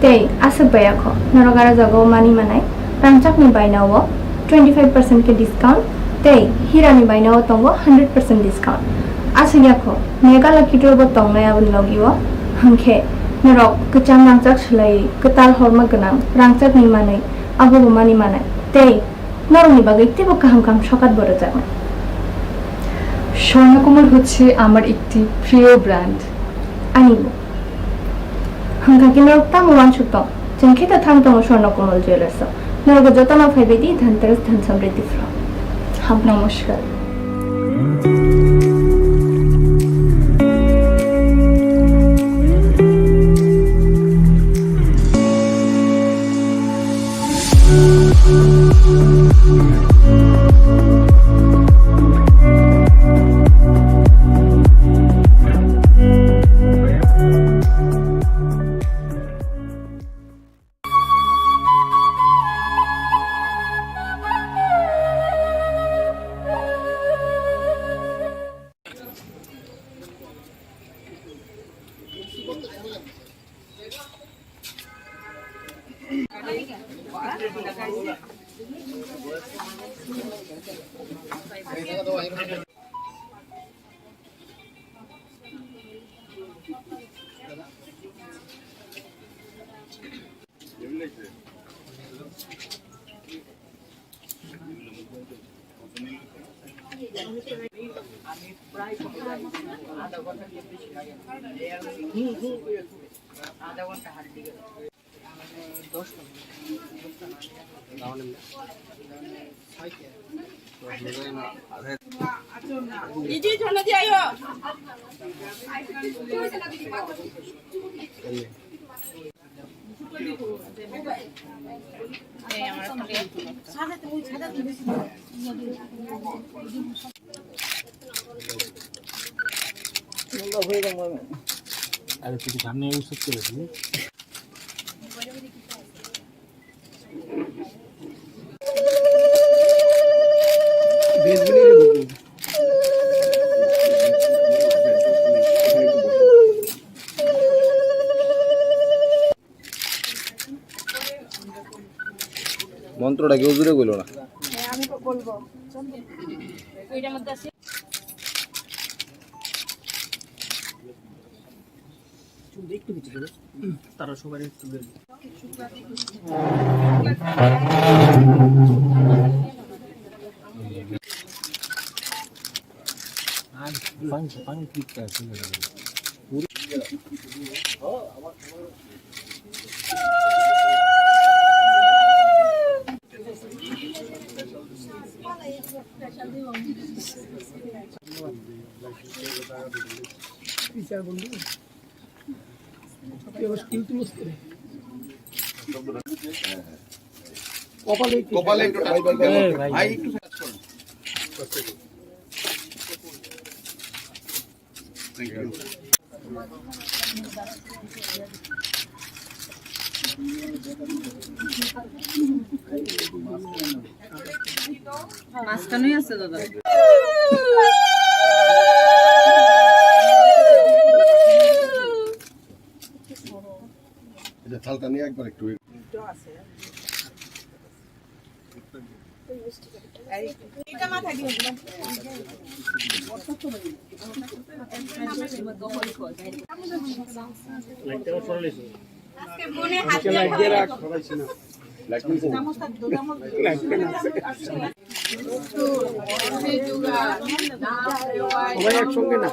Tei aswk bai ya kho, norok aro jaga o mani manai, rangchak ni baina o twenty five percent khe discount, tei hira ni baina o tongo hundred percent discount. Aswk ya kho, mega lucky draw bo tongnai aboni logi o, hwnkhe norok kwcham rangchak swlaiwi kwtal horma gwnang rangchak ni manwi, abo bo mani manai, tei norokni bagwi teibo kaham kaham sokat bo rwjaknai. Swarnakamal হচ্ছে আমার একটি প্রিয় brand. Ani bo. Hwnkha khe norok tamo uansuk tong? Chwng khe ta thang tongo Swarnakomal Jewellers o. Norok jotono phaibai di Dhanteras Dhan Samriddhi Vlog. Ham namaskar. আরে তুই সামনে ওষুধ চলে দিবি। মন্ত্রটা কেউ জুড়ে কইল না। একটু ভিতরে দেবে। তারা সবাই একটু দেবে। পানি, পানি ঠিক আছে। কপালে একটু, কপালে একটু touch করতে হবে। ভাই, ভাই, ভাই। ভাই, একটু মাঝখানেই আছে দাদা। এটা থালটা নিয়ে একবার একটু। সবাই একসঙ্গে না।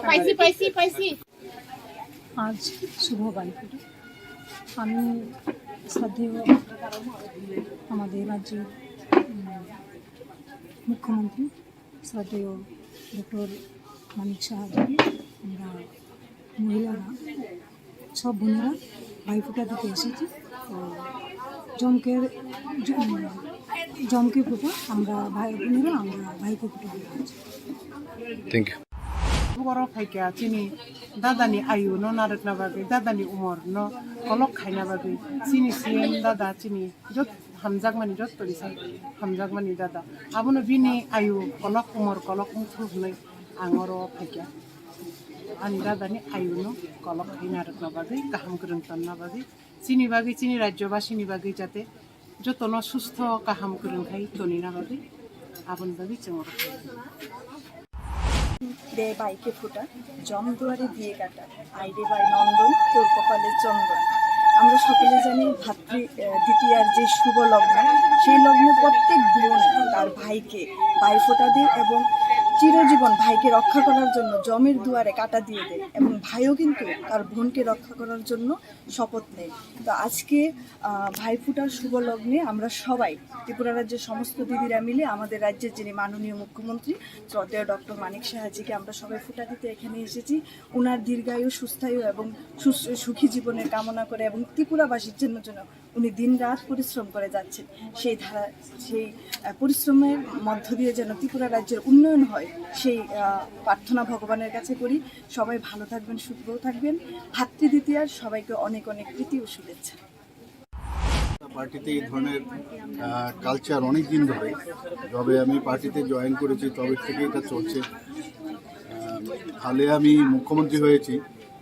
পাইছি, পাইছি, পাইছি। আজ শুভ বাইফুটা। আমি শ্রদ্ধেয় আমাদের রাজ্যের, উম, মুখ্যমন্ত্রী শ্রদ্ধেয় ডক্টর মানিক সাহাজিকে আমরা মহিলারা সব বোনেরা ভাইফোঁটা দিতে এসেছি। তো জমকের, জ-, জমকে ফোঁটা আমরা ভাই বোনেরা, আমরা ভাইকে ফোঁটা দিয়ে দিচ্ছি। Thank you. Borok phaikha chini dadani ayuno narwkna bagwi, dadani umorno kolok khaina bagwi chini C M dada chini jot hamjakmani, jotto risa hamjakmani dada. Abono bini ayu kolok, umor kolok wngthok hwnwi ang oro phaikha. Ani dadani ayuno kolok khaina rwkna bagwi, kaham kwrwng tonna bagwi, chini bagwi, chini rajyobasini bagwi jate jotono sustho kaham kwrwng khai tonina bagwi, aboni bagwi chwng oro phaikha. দে ভাইকে ফোঁটা, জম দুয়ারে দিয়ে কাটা, আইরে ভাই নন্দন, তোর কপালে চন্দন। আমরা সকলে জানি ভাতৃ, আহ, দ্বিতীয়ার যে শুভ লগ্ন, সেই লগ্নে প্রত্যেক বোন তার ভাইকে ভাইফোঁটা দেয় এবং চিরজীবন ভাইকে রক্ষা করার জন্য জমের দুয়ারে কাটা দিয়ে দেয় এবং ভাইও কিন্তু তার বোনকে রক্ষা করার জন্য শপথ নেয়। তো আজকে, আহ, ভাইফোঁটার শুভ লগ্নে আমরা সবাই, ত্রিপুরা রাজ্যের সমস্ত দিদিরা মিলে আমাদের রাজ্যের যিনি মাননীয় মুখ্যমন্ত্রী শ্রদ্ধেয় ডক্টর মানিক সাহাজিকে আমরা সবাই ফোঁটা দিতে এখানে এসেছি। ওনার দীর্ঘায়ু, সুস্থায়ু এবং সুস-, সুখী জীবনের কামনা করে এবং ত্রিপুরাবাসীর জন্য যেন উনি দিন রাত পরিশ্রম করে যাচ্ছেন, সেই ধারা, সেই, আহ, পরিশ্রমের মধ্য দিয়ে যেন ত্রিপুরা রাজ্যের উন্নয়ন হয়, সেই, আহ, প্রার্থনা ভগবানের কাছে করি। সবাই ভালো থাকবেন, সুস্থ থাকবেন। ভাতৃ দ্বিতীয়ার সবাইকে অনেক অনেক প্রীতি ও শুভেচ্ছা। পার্টিতে এই ধরনের, আহ, কালচার অনেক দিন ধরে, যবে আমি পার্টিতে জয়েন করেছি তবে থেকে এটা চলছে। আহ, ফলে আমি মুখ্যমন্ত্রী হয়েছি,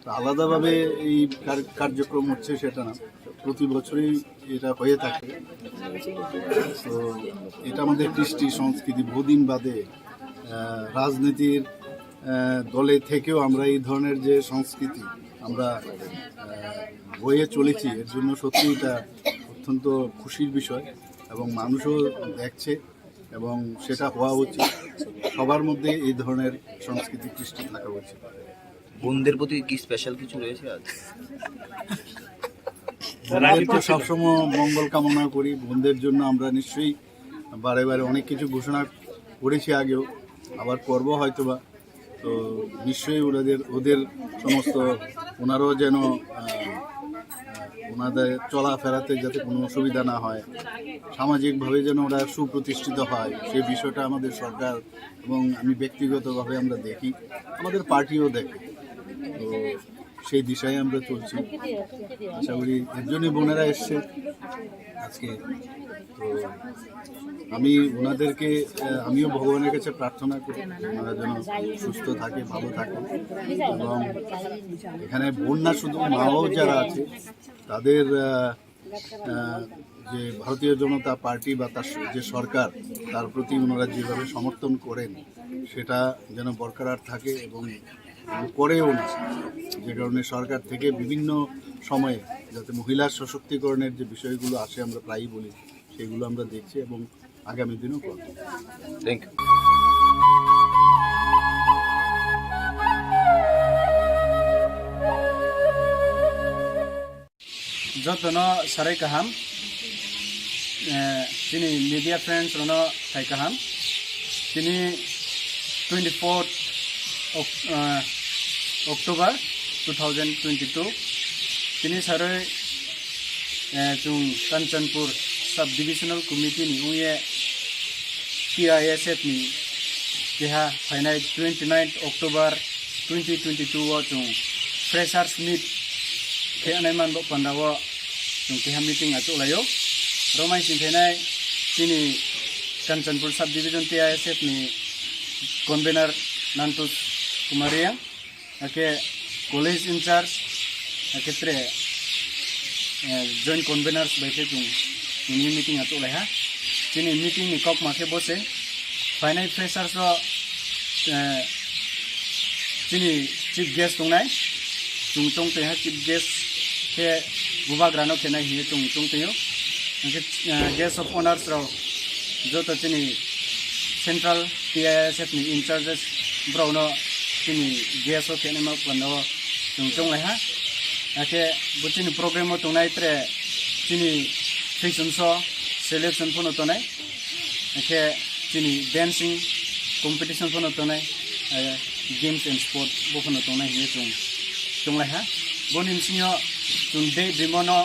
তো আলাদাভাবে এই কার-, কার্যক্রম হচ্ছে সেটা না, প্রতি বছরই এটা হয়ে থাকে। তো এটা আমাদের কৃষ্টি সংস্কৃতি, বহুদিন বাদে, আহ, রাজনীতির, আহ, দলে থেকেও আমরা এই ধরনের যে সংস্কৃতি আমরা, আহ, বয়ে চলেছি, এর জন্য সত্যি এটা অত্যন্ত খুশির বিষয় এবং মানুষও দেখছে এবং সেটা হওয়া উচিত। সবার মধ্যে এই ধরনের সংস্কৃতি কৃষ্টি থাকা উচিত। বোনদের প্রতি কি স্পেশাল কিছু রয়েছে আজ? বোনদের তো সবসময় মঙ্গল কামনা করি। বোনদের জন্য আমরা নিশ্চয়ই বারে বারে অনেক কিছু ঘোষণা করেছি আগেও, আবার করবো হয়তোবা। তো নিশ্চয়ই ওনাদের, ওদের সমস্ত, ওনারাও যেন, আহ, ওনাদের চলাফেরাতে যাতে কোনো অসুবিধা না হয়, সামাজিকভাবে যেন ওরা সুপ্রতিষ্ঠিত হয়, সেই বিষয়টা আমাদের সরকার এবং আমি ব্যক্তিগতভাবে আমরা দেখি, আমাদের পার্টিও দেখে। তো সেই দিশায় আমরা চলছি। আশা করি এর জন্যই বোনেরা এসছে আজকে। তো আমি ওনাদেরকে, আহ, আমিও ভগবানের কাছে প্রার্থনা করি ওনারা যেন সুস্থ থাকে, ভালো থাকে। এবং এখানে বোন না, শুধু মাও যারা আছে তাদের, আহ, আহ, যে ভারতীয় জনতা পার্টি বা তার স-, যে সরকার, তার প্রতি ওনারা যেভাবে সমর্থন করেন, সেটা যেন বরকরার থাকে এবং করেও না, যে কারণে সরকার থেকে বিভিন্ন সময়ে যাতে মহিলার সশক্তিকরণের যে বিষয়গুলো আসে, আমরা প্রায়ই বলি, সেগুলো আমরা দেখছি এবং আগামী দিনও করব। Thank you. Jotono sarai kaham, eh, chini media friends rono thai kaham. Tini twenty fourth Oc-, eh, October two thousand twenty two. Tini sarai, eh, chung Kanchanpur Sub Divisional Committee ni ungye T I S F ni keha phainai twenty ninth October twenty twenty two o chung freshers meet khe anai man bo panda o chung keha meeting achuk laio. Romai sing phainai chini Kanchanpur Sub Division T I S F ni convener Nantosh Kumar Reang, ake college in charge, ake tre, eh, joint conveners bai khe chung tini meeting achuk lai ha. Chini meeting ni kok ma khe bo se phainai freshers o, eh, chini chief guest tongnai, chung tong twi ha chief guest khe bubagra no khenai hinwi chung tong twi o. Hwnkhe, eh, guest of honors rok joto chini Central T I S F ni in charges borok no chini guest o khenai ma panda o chung chong lai ha. Hwnkhe bo chini program o tongnai tre chini fashion show selection phano tongnai. Hwnkhe chini dancing competition phano tongnai, eh, games and sport bo phano tongnai hinwi chung chong lai ha. Boni bisingo chung day dream o no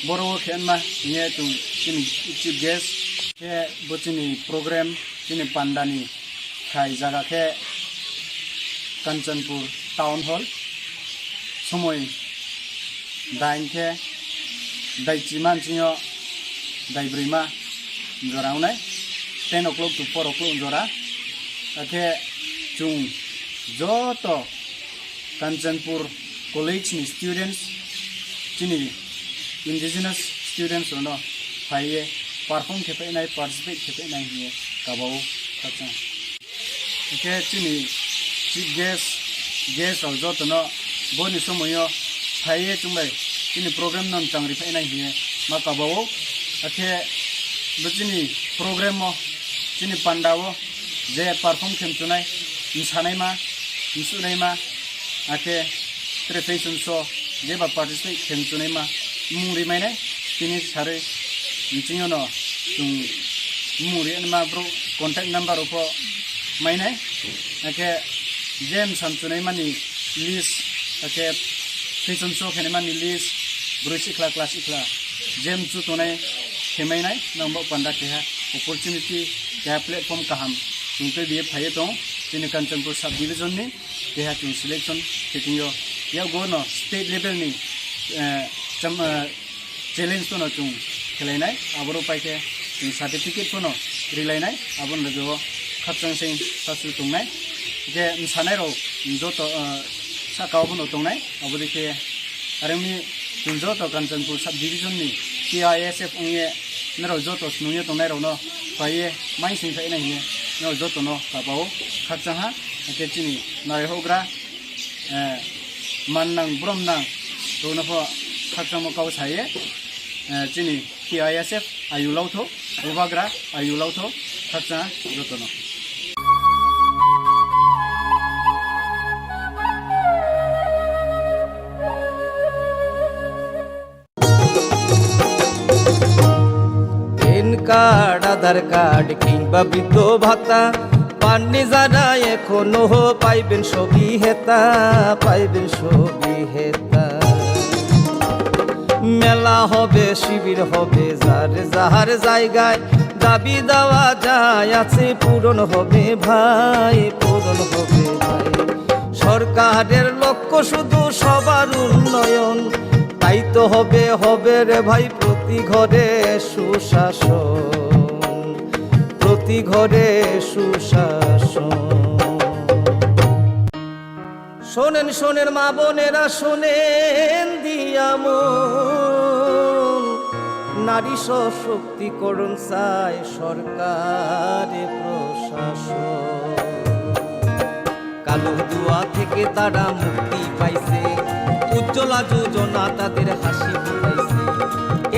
boro o khe ma hinwi chung chini chief guest khe bo chini program chini panda ni khai jaga khe Kanchanpur Town Hall, somoi dain khe daichi mansingo daibrwi ma jora wngnai, ten o'clock to four o'clock jora. Akhe chung joto Kanchanpur College ni students, chini indigenous students rokno phaiwi perform khe phainai, participate khe phainai hinwi kabao khakchang. Hwnkhe chini chief guest, guest rok jotono boni somoio phaiwi chwngbai chini program no changri phainai hinwi ma kabao. Akhe bo chini program o, chini panda o je perform khe mchunai, msanai ma, msuhnai ma, akhe tre fashion show jeba participate khe mchunai ma mung ri mainai, tini sarwi mchingyo no chung mung ri ma bro contact number rok pho mainai, akhe je msa mchunai mani list, akhe fashion show khe mani list, bwrwi sikla class sikla je mchu tongnai khe mainai, nang bo panda keha opportunity, keha platform kaham chwng tei biye phaiwi tong chini Kanchanpur sub division ni. Keha chwng selection khe tongyo. Yago no state level ni, eh, cham-, eh, challenge no chwng khelainai. Aboro pai khe chwng certificate phano rilainai. Aboni loge o khakchang sing sasu tongnai. Je msanai rok joto, eh, saka o phano tongnai. Abo dikhe aroni chwng joto Kanchanpur sub division ni T I S F ongye norok joto snungye tongnai rok no paiye mai sing phainai hinwi norok joto no kabao khakchang ha. Hwnkhe chini nai hogra, eh, man nang brom nang rokno pho khakchangma kau saye, eh, chini T I S F ayu lautho, bubagra ayu lautho, khakchang jotono. Pan card, Aadhaar card, কিংবা বৃদ্ধ ভাতা, পাননি যারা এখনো পাইবেন সবই হেতা, পাইবেন সবই হেতা। মেলা হবে, শিবির হবে, যার যার জায়গায় দাবি দাওয়া যা আছে পূরণ হবে ভাই, পূরণ হবে ভাই। সরকারের লক্ষ্য শুধু সবার উন্নয়ন, তাই তো হবে, হবে রে ভাই প্রতি ঘরে সুশাসন, প্রতি ঘরে সুশাসন। শোনেন, শোনেন মা বোনেরা, শোনেন দিয়া মন, নারী সশক্তিকরণ চায় সরকারে প্রশাসন। কালো ধোঁয়া থেকে তারা মুক্তি পাইছে, উজ্জ্বলা যোজনা তাদের হাসি ফুটাইছে।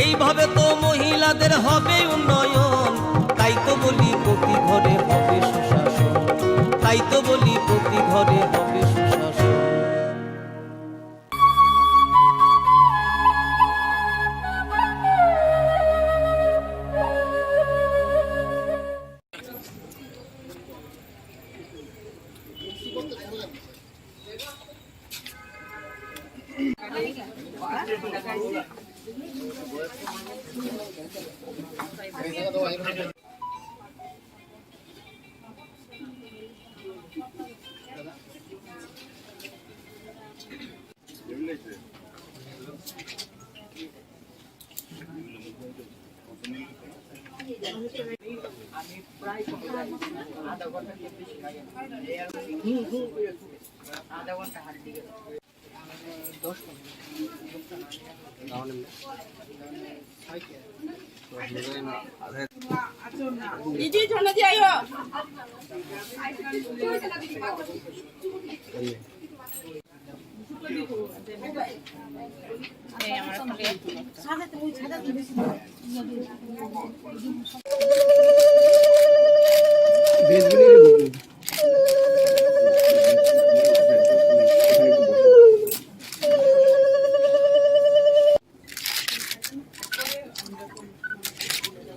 এইভাবে তো মহিলাদের হবে উন্নয়ন, তাই তো বলি প্রতি ঘরে হবে সুশাসন, তাই তো বলি প্রতি ঘরে হবে সুশাসন।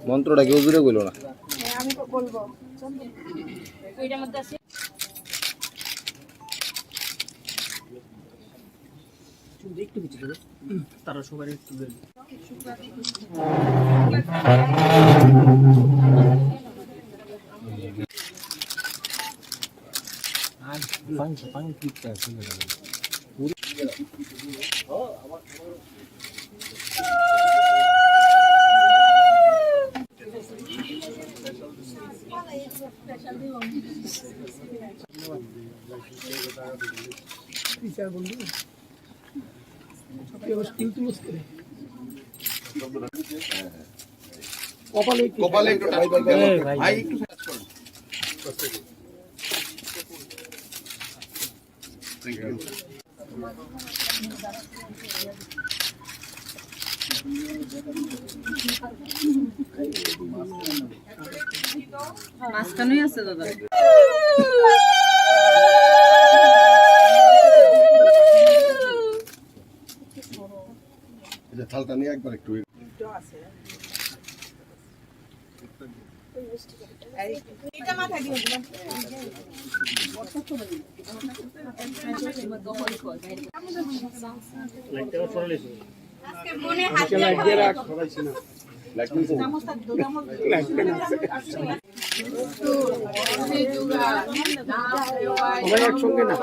মন্ত্রটা কেউ জুড়ে কইল না। হ্যাঁ, আমি তো বলবো। একটু পিছিয়ে দেবে। তারা সবাই একটু বেরোবে। আর পানি, পানি কি চাই? কপালে একটু, কপালে একটু touch করবেন। ভাই, একটু touch করুন। Thank you. মাঝখানেই আছে দাদা। এই যে থালটা নিয়ে একবার একটু। সবাই একসঙ্গে না।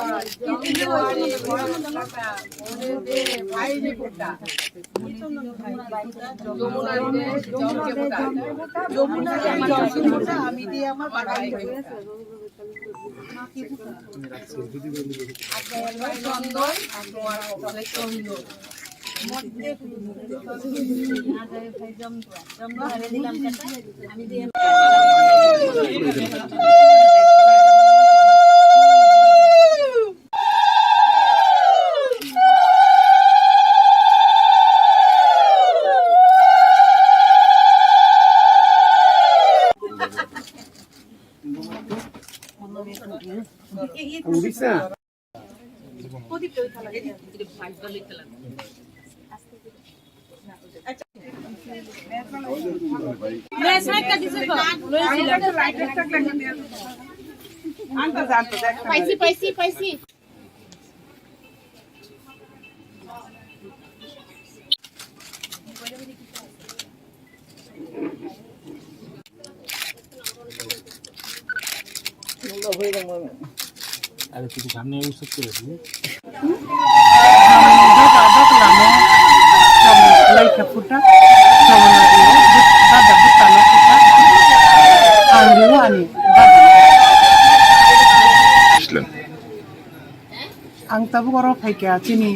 পাইছি, পাইছি, পাইছি। আরে কিছু সামনে উৎসব করে দিলে। Dada dok lamo, chom lai khe phuta, chom na rio, dada bwtano phuta, ang rio ani dada. Ang tabuk oro phaikha chini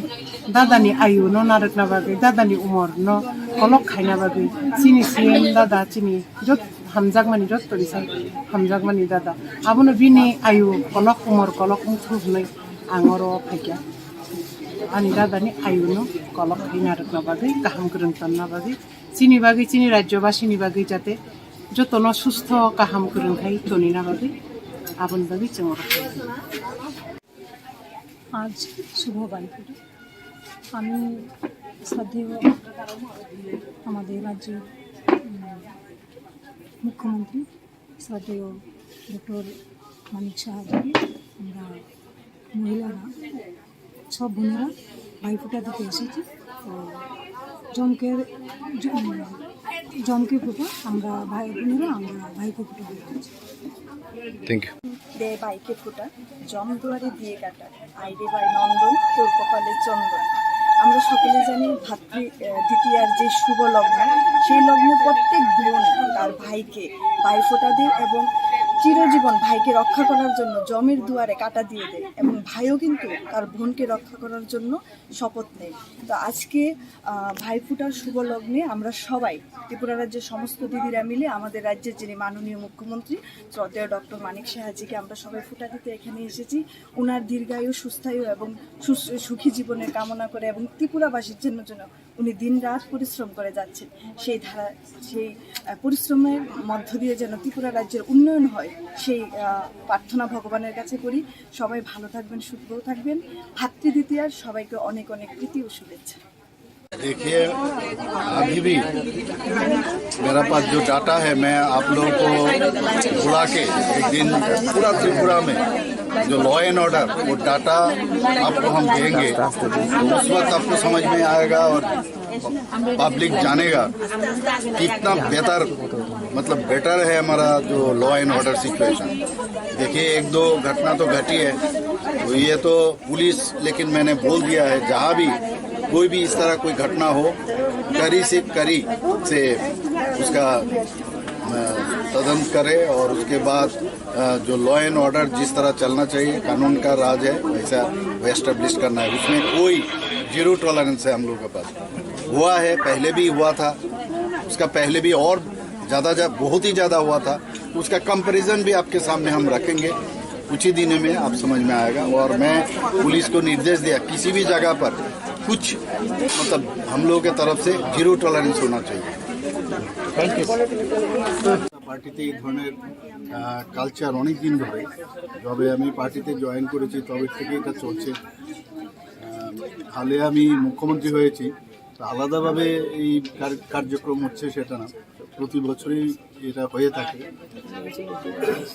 dadani ayuno narwkna bagwi, dadani umorno kolok khaina bagwi, chini C M dada chini jot hamjakmani, jotoni sa hamjakmani dada. Abono bini ayu kolok, umor kolok wngthok hwnwi ang oro phaikha. Ani dadani ayuno kolok khai narwkna bagwi, kaham kwrwng tonna bagwi, chini bagwi, chini rajyobasini bagwi jate jotono sustho kaham kwrwng khai tonina bagwi, aboni bagwi chwng oro phaikha. আজ শুভ ভাইফোঁটা। আমি শ্রদ্ধেয় আমাদের রাজ্যের, উম, মুখ্যমন্ত্রী শ্রদ্ধেয় ডক্টর মানিক সাহাজিকে আমরা মহিলারা, সব বোনেরা ভাইফোঁটা দিতে এসেছি। তো জমকে, জ-, উম, জমকে ফুটা আমরা ভাই বোনেরা, আমরা ভাইকে ফুটা দিতে এসেছি। Thank you. দে ভাইকে ফুটা, জম দুয়ারে দিয়ে কাটা, আইরে ভাই নন্দন, তোর কপালে চন্দন। আমরা সকলে জানি ভাতৃ, আহ, দ্বিতীয়ার যে শুভ লগ্ন, সেই লগ্নে প্রত্যেক বোন তার ভাইকে ভাইফোঁটা দেয় এবং চিরজীবন ভাইকে রক্ষা করার জন্য জমের দুয়ারে কাটা দিয়ে দেয় এবং ভাইও কিন্তু তার বোনকে রক্ষা করার জন্য শপথ নেয়। তো আজকে, আহ, ভাইফোঁটার শুভ লগ্নে আমরা সবাই, ত্রিপুরা রাজ্যের সমস্ত দিদিরা মিলে আমাদের রাজ্যের যিনি মাননীয় মুখ্যমন্ত্রী শ্রদ্ধেয় ডক্টর মানিক সাহাজিকে আমরা সবাই ফুটা দিতে এখানে এসেছি। ওনার দীর্ঘায়ু, সুস্থায়ু এবং সুস-, সুখী জীবনের কামনা করে এবং ত্রিপুরাবাসীর জন্য যেন উনি দিন রাত পরিশ্রম করে যাচ্ছেন, সেই ধারা, সেই, আহ, পরিশ্রমের মধ্য দিয়ে যেন ত্রিপুরা রাজ্যের উন্নয়ন হয়, সেই, আহ, প্রার্থনা ভগবানের কাছে করি। সবাই ভালো থাকবেন, সুস্থ থাকবেন। ভাতৃ দ্বিতীয়ার সবাইকে অনেক অনেক প্রীতি ও শুভেচ্ছা। देखिए, अभी भी मेरा पास जो डाटा है, मैं आप लोगों को बुला के एक दिन पूरा त्रिपुरा में जो लॉ एंड ऑर्डर, वो डाटा आपको हम देंगे। तो उस वक्त आपको समझ में आएगा और पब्लिक जानेगा कितना बेहतर, मतलब, बेटर है हमारा जो लॉ एंड ऑर्डर सिचुएशन। देखिए, एक दो घटना तो घटी है, तो ये तो पुलिस, लेकिन मैंने बोल दिया है, जहाँ भी कोई भी इस तरह कोई घटना हो, कड़ी से कड़ी से उसका, अ, तदंत करे और उसके बाद, अ, जो लॉ एंड ऑर्डर जिस तरह चलना चाहिए, कानून का राज है, वैसा एस्टेब्लिश करना है। उसमें कोई जीरो टॉलरेंस है हम लोगों के पास। हुआ है, पहले भी हुआ था, उसका पहले भी और ज़्यादा, ज़्यादा, बहुत ही ज़्यादा हुआ था। उसका कंपैरिजन भी आपके सामने हम रखेंगे, कुछ ही दिनों में आप समझ में आएगा। और मैं पुलिस को निर्देश दिया, किसी भी जगह पर कुछ, मतलब, हम लोगों की तरफ से जीरो टॉलरेंस होना चाहिए। Thank you. পার্টিতে এই ধরনের, আহ, কালচার অনেক দিন ধরে, যবে আমি পার্টিতে জয়েন করেছি তবে থেকে এটা চলছে। আহ, হালে আমি মুখ্যমন্ত্রী হয়েছি, তো আলাদাভাবে এই কার-, কার্যক্রম হচ্ছে সেটা না, প্রতি বছরই এটা হয়ে থাকে।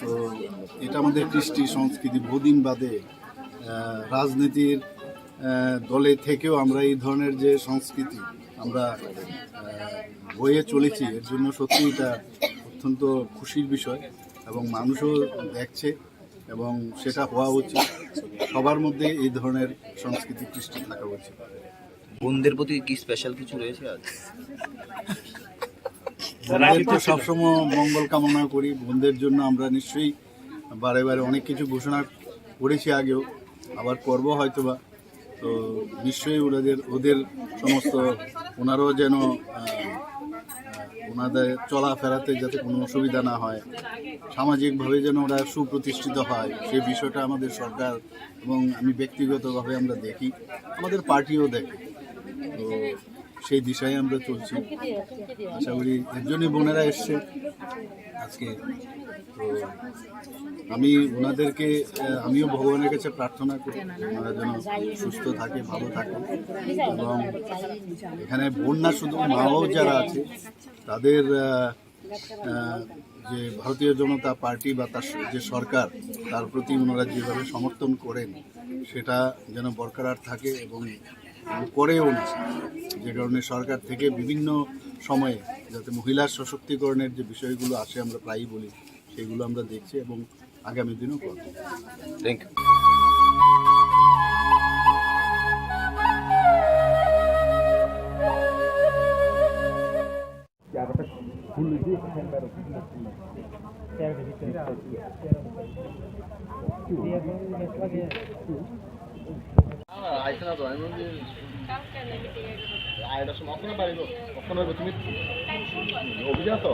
তো এটা আমাদের কৃষ্টি সংস্কৃতি, বহুদিন বাদে, আহ, রাজনীতির, আহ, দলে থেকেও আমরা এই ধরনের যে সংস্কৃতি আমরা, আহ, বয়ে চলেছি, এর জন্য সত্যি এটা অত্যন্ত খুশির বিষয় এবং মানুষও দেখছে এবং সেটা হওয়া উচিত। সবার মধ্যে এই ধরনের সংস্কৃতি কৃষ্টি থাকা উচিত। বোনদের প্রতি কি স্পেশাল কিছু রয়েছে আজ? বোনদের তো সবসময় মঙ্গল কামনা করি। বোনদের জন্য আমরা নিশ্চয়ই বারে বারে অনেক কিছু ঘোষণা করেছি আগেও, আবার করব হয়তোবা। তো নিশ্চয়ই ওনাদের, ওদের সমস্ত, ওনারাও যেন, আহ, ওনাদের চলাফেরাতে যাতে কোনো অসুবিধা না হয়, সামাজিকভাবে যেন ওরা সুপ্রতিষ্ঠিত হয়, সেই বিষয়টা আমাদের সরকার এবং আমি ব্যক্তিগতভাবে আমরা দেখি, আমাদের পার্টিও দেখে। তো সেই দিশায় আমরা চলছি। আশা করি এর জন্যই বোনেরা এসছে আজকে। তো আমি ওনাদেরকে, আহ, আমিও ভগবানের কাছে প্রার্থনা করি, ওনারা যেন সুস্থ থাকে, ভালো থাকে। এবং এখানে বোন না, শুধু মাও যারা আছে, তাদের, আহ, আহ, যে ভারতীয় জনতা পার্টি বা তার স-, যে সরকার, তার প্রতি ওনারা যেভাবে সমর্থন করেন, সেটা যেন বরকরার থাকে এবং করেও না। যে কারণে সরকার থেকে বিভিন্ন সময়ে যাতে মহিলার সশক্তিকরণের যে বিষয়গুলো আসে, আমরা প্রায়ই বলি, সেগুলো আমরা দেখছি এবং আগামী দিনও করব। Thank you. আইসে না তো, আমি বলছি, আড়াইটার সময় ওখানে বাড়ি গো, ওখানে হবে তুমি অভিযান তো।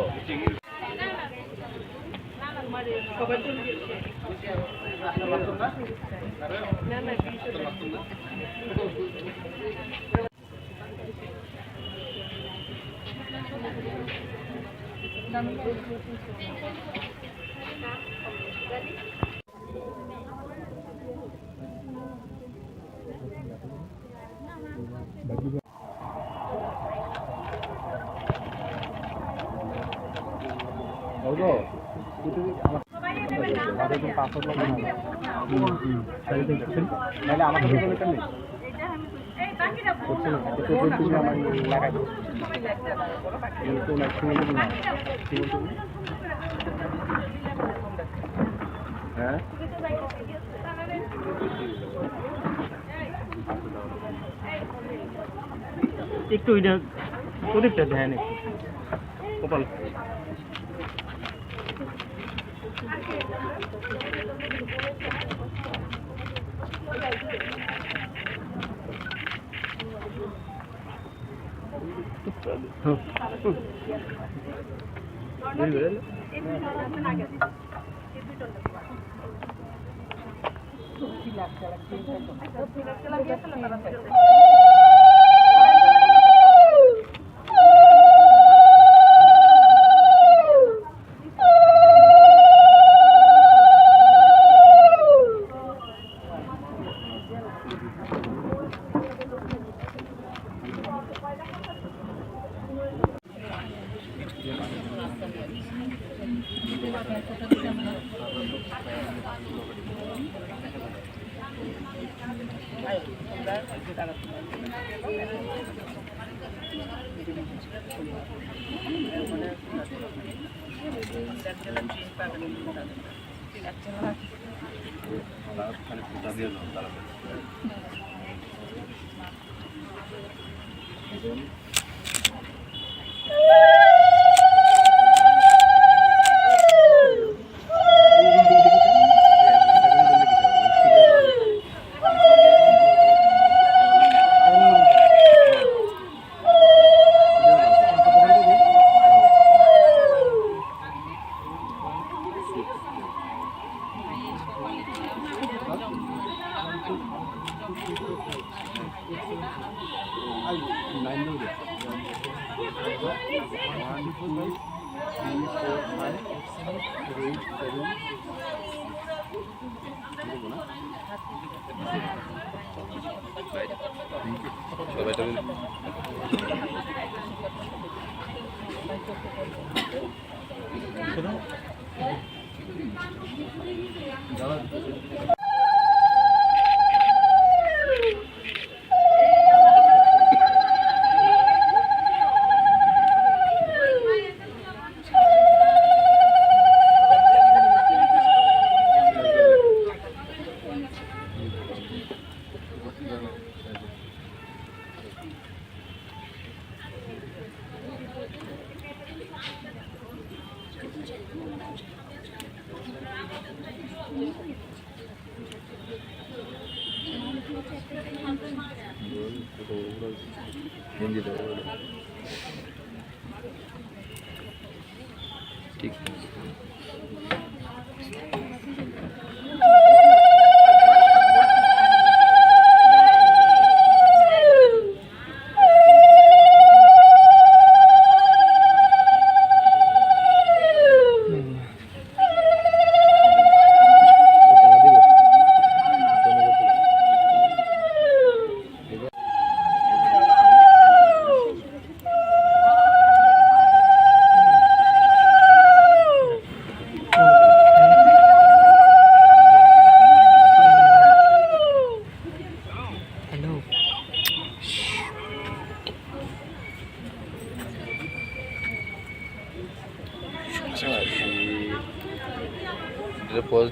হ্যাঁ? একটু ওইটা প্রদীপটা দেন একটু। কপাল।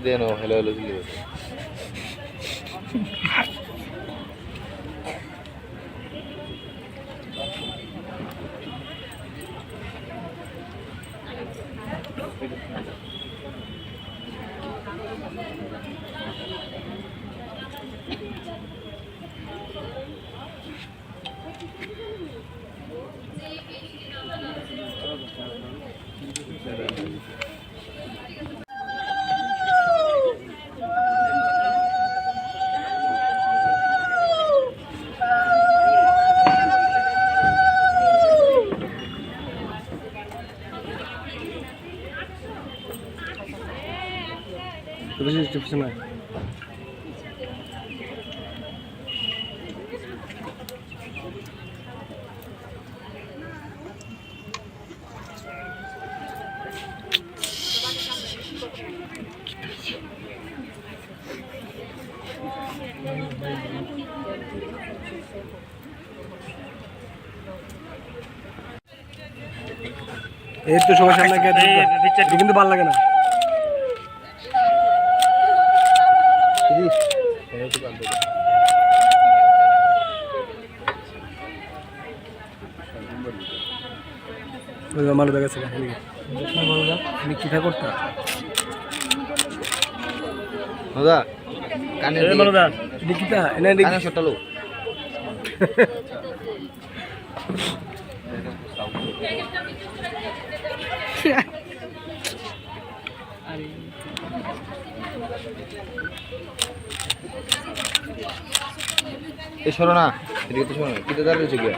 Deno, hello, hello, hello. এই তো সবার সামনে গিয়ে এই, দেখবে। এই, পিকচার এটা কিন্তু ভালো লাগে না। ওই যে মালুদা গেছে, এদিকে। মালুদা, তুমি কিতা করতা? মালুদা, কানে এই দিয়ে। মালুদা। এদিকে কিতা? এনে এদিকে। কানে শটলো। এই সরো না, এদিকে তো সরো না, কিতা দাঁড়িয়ে রয়েছে গিয়া?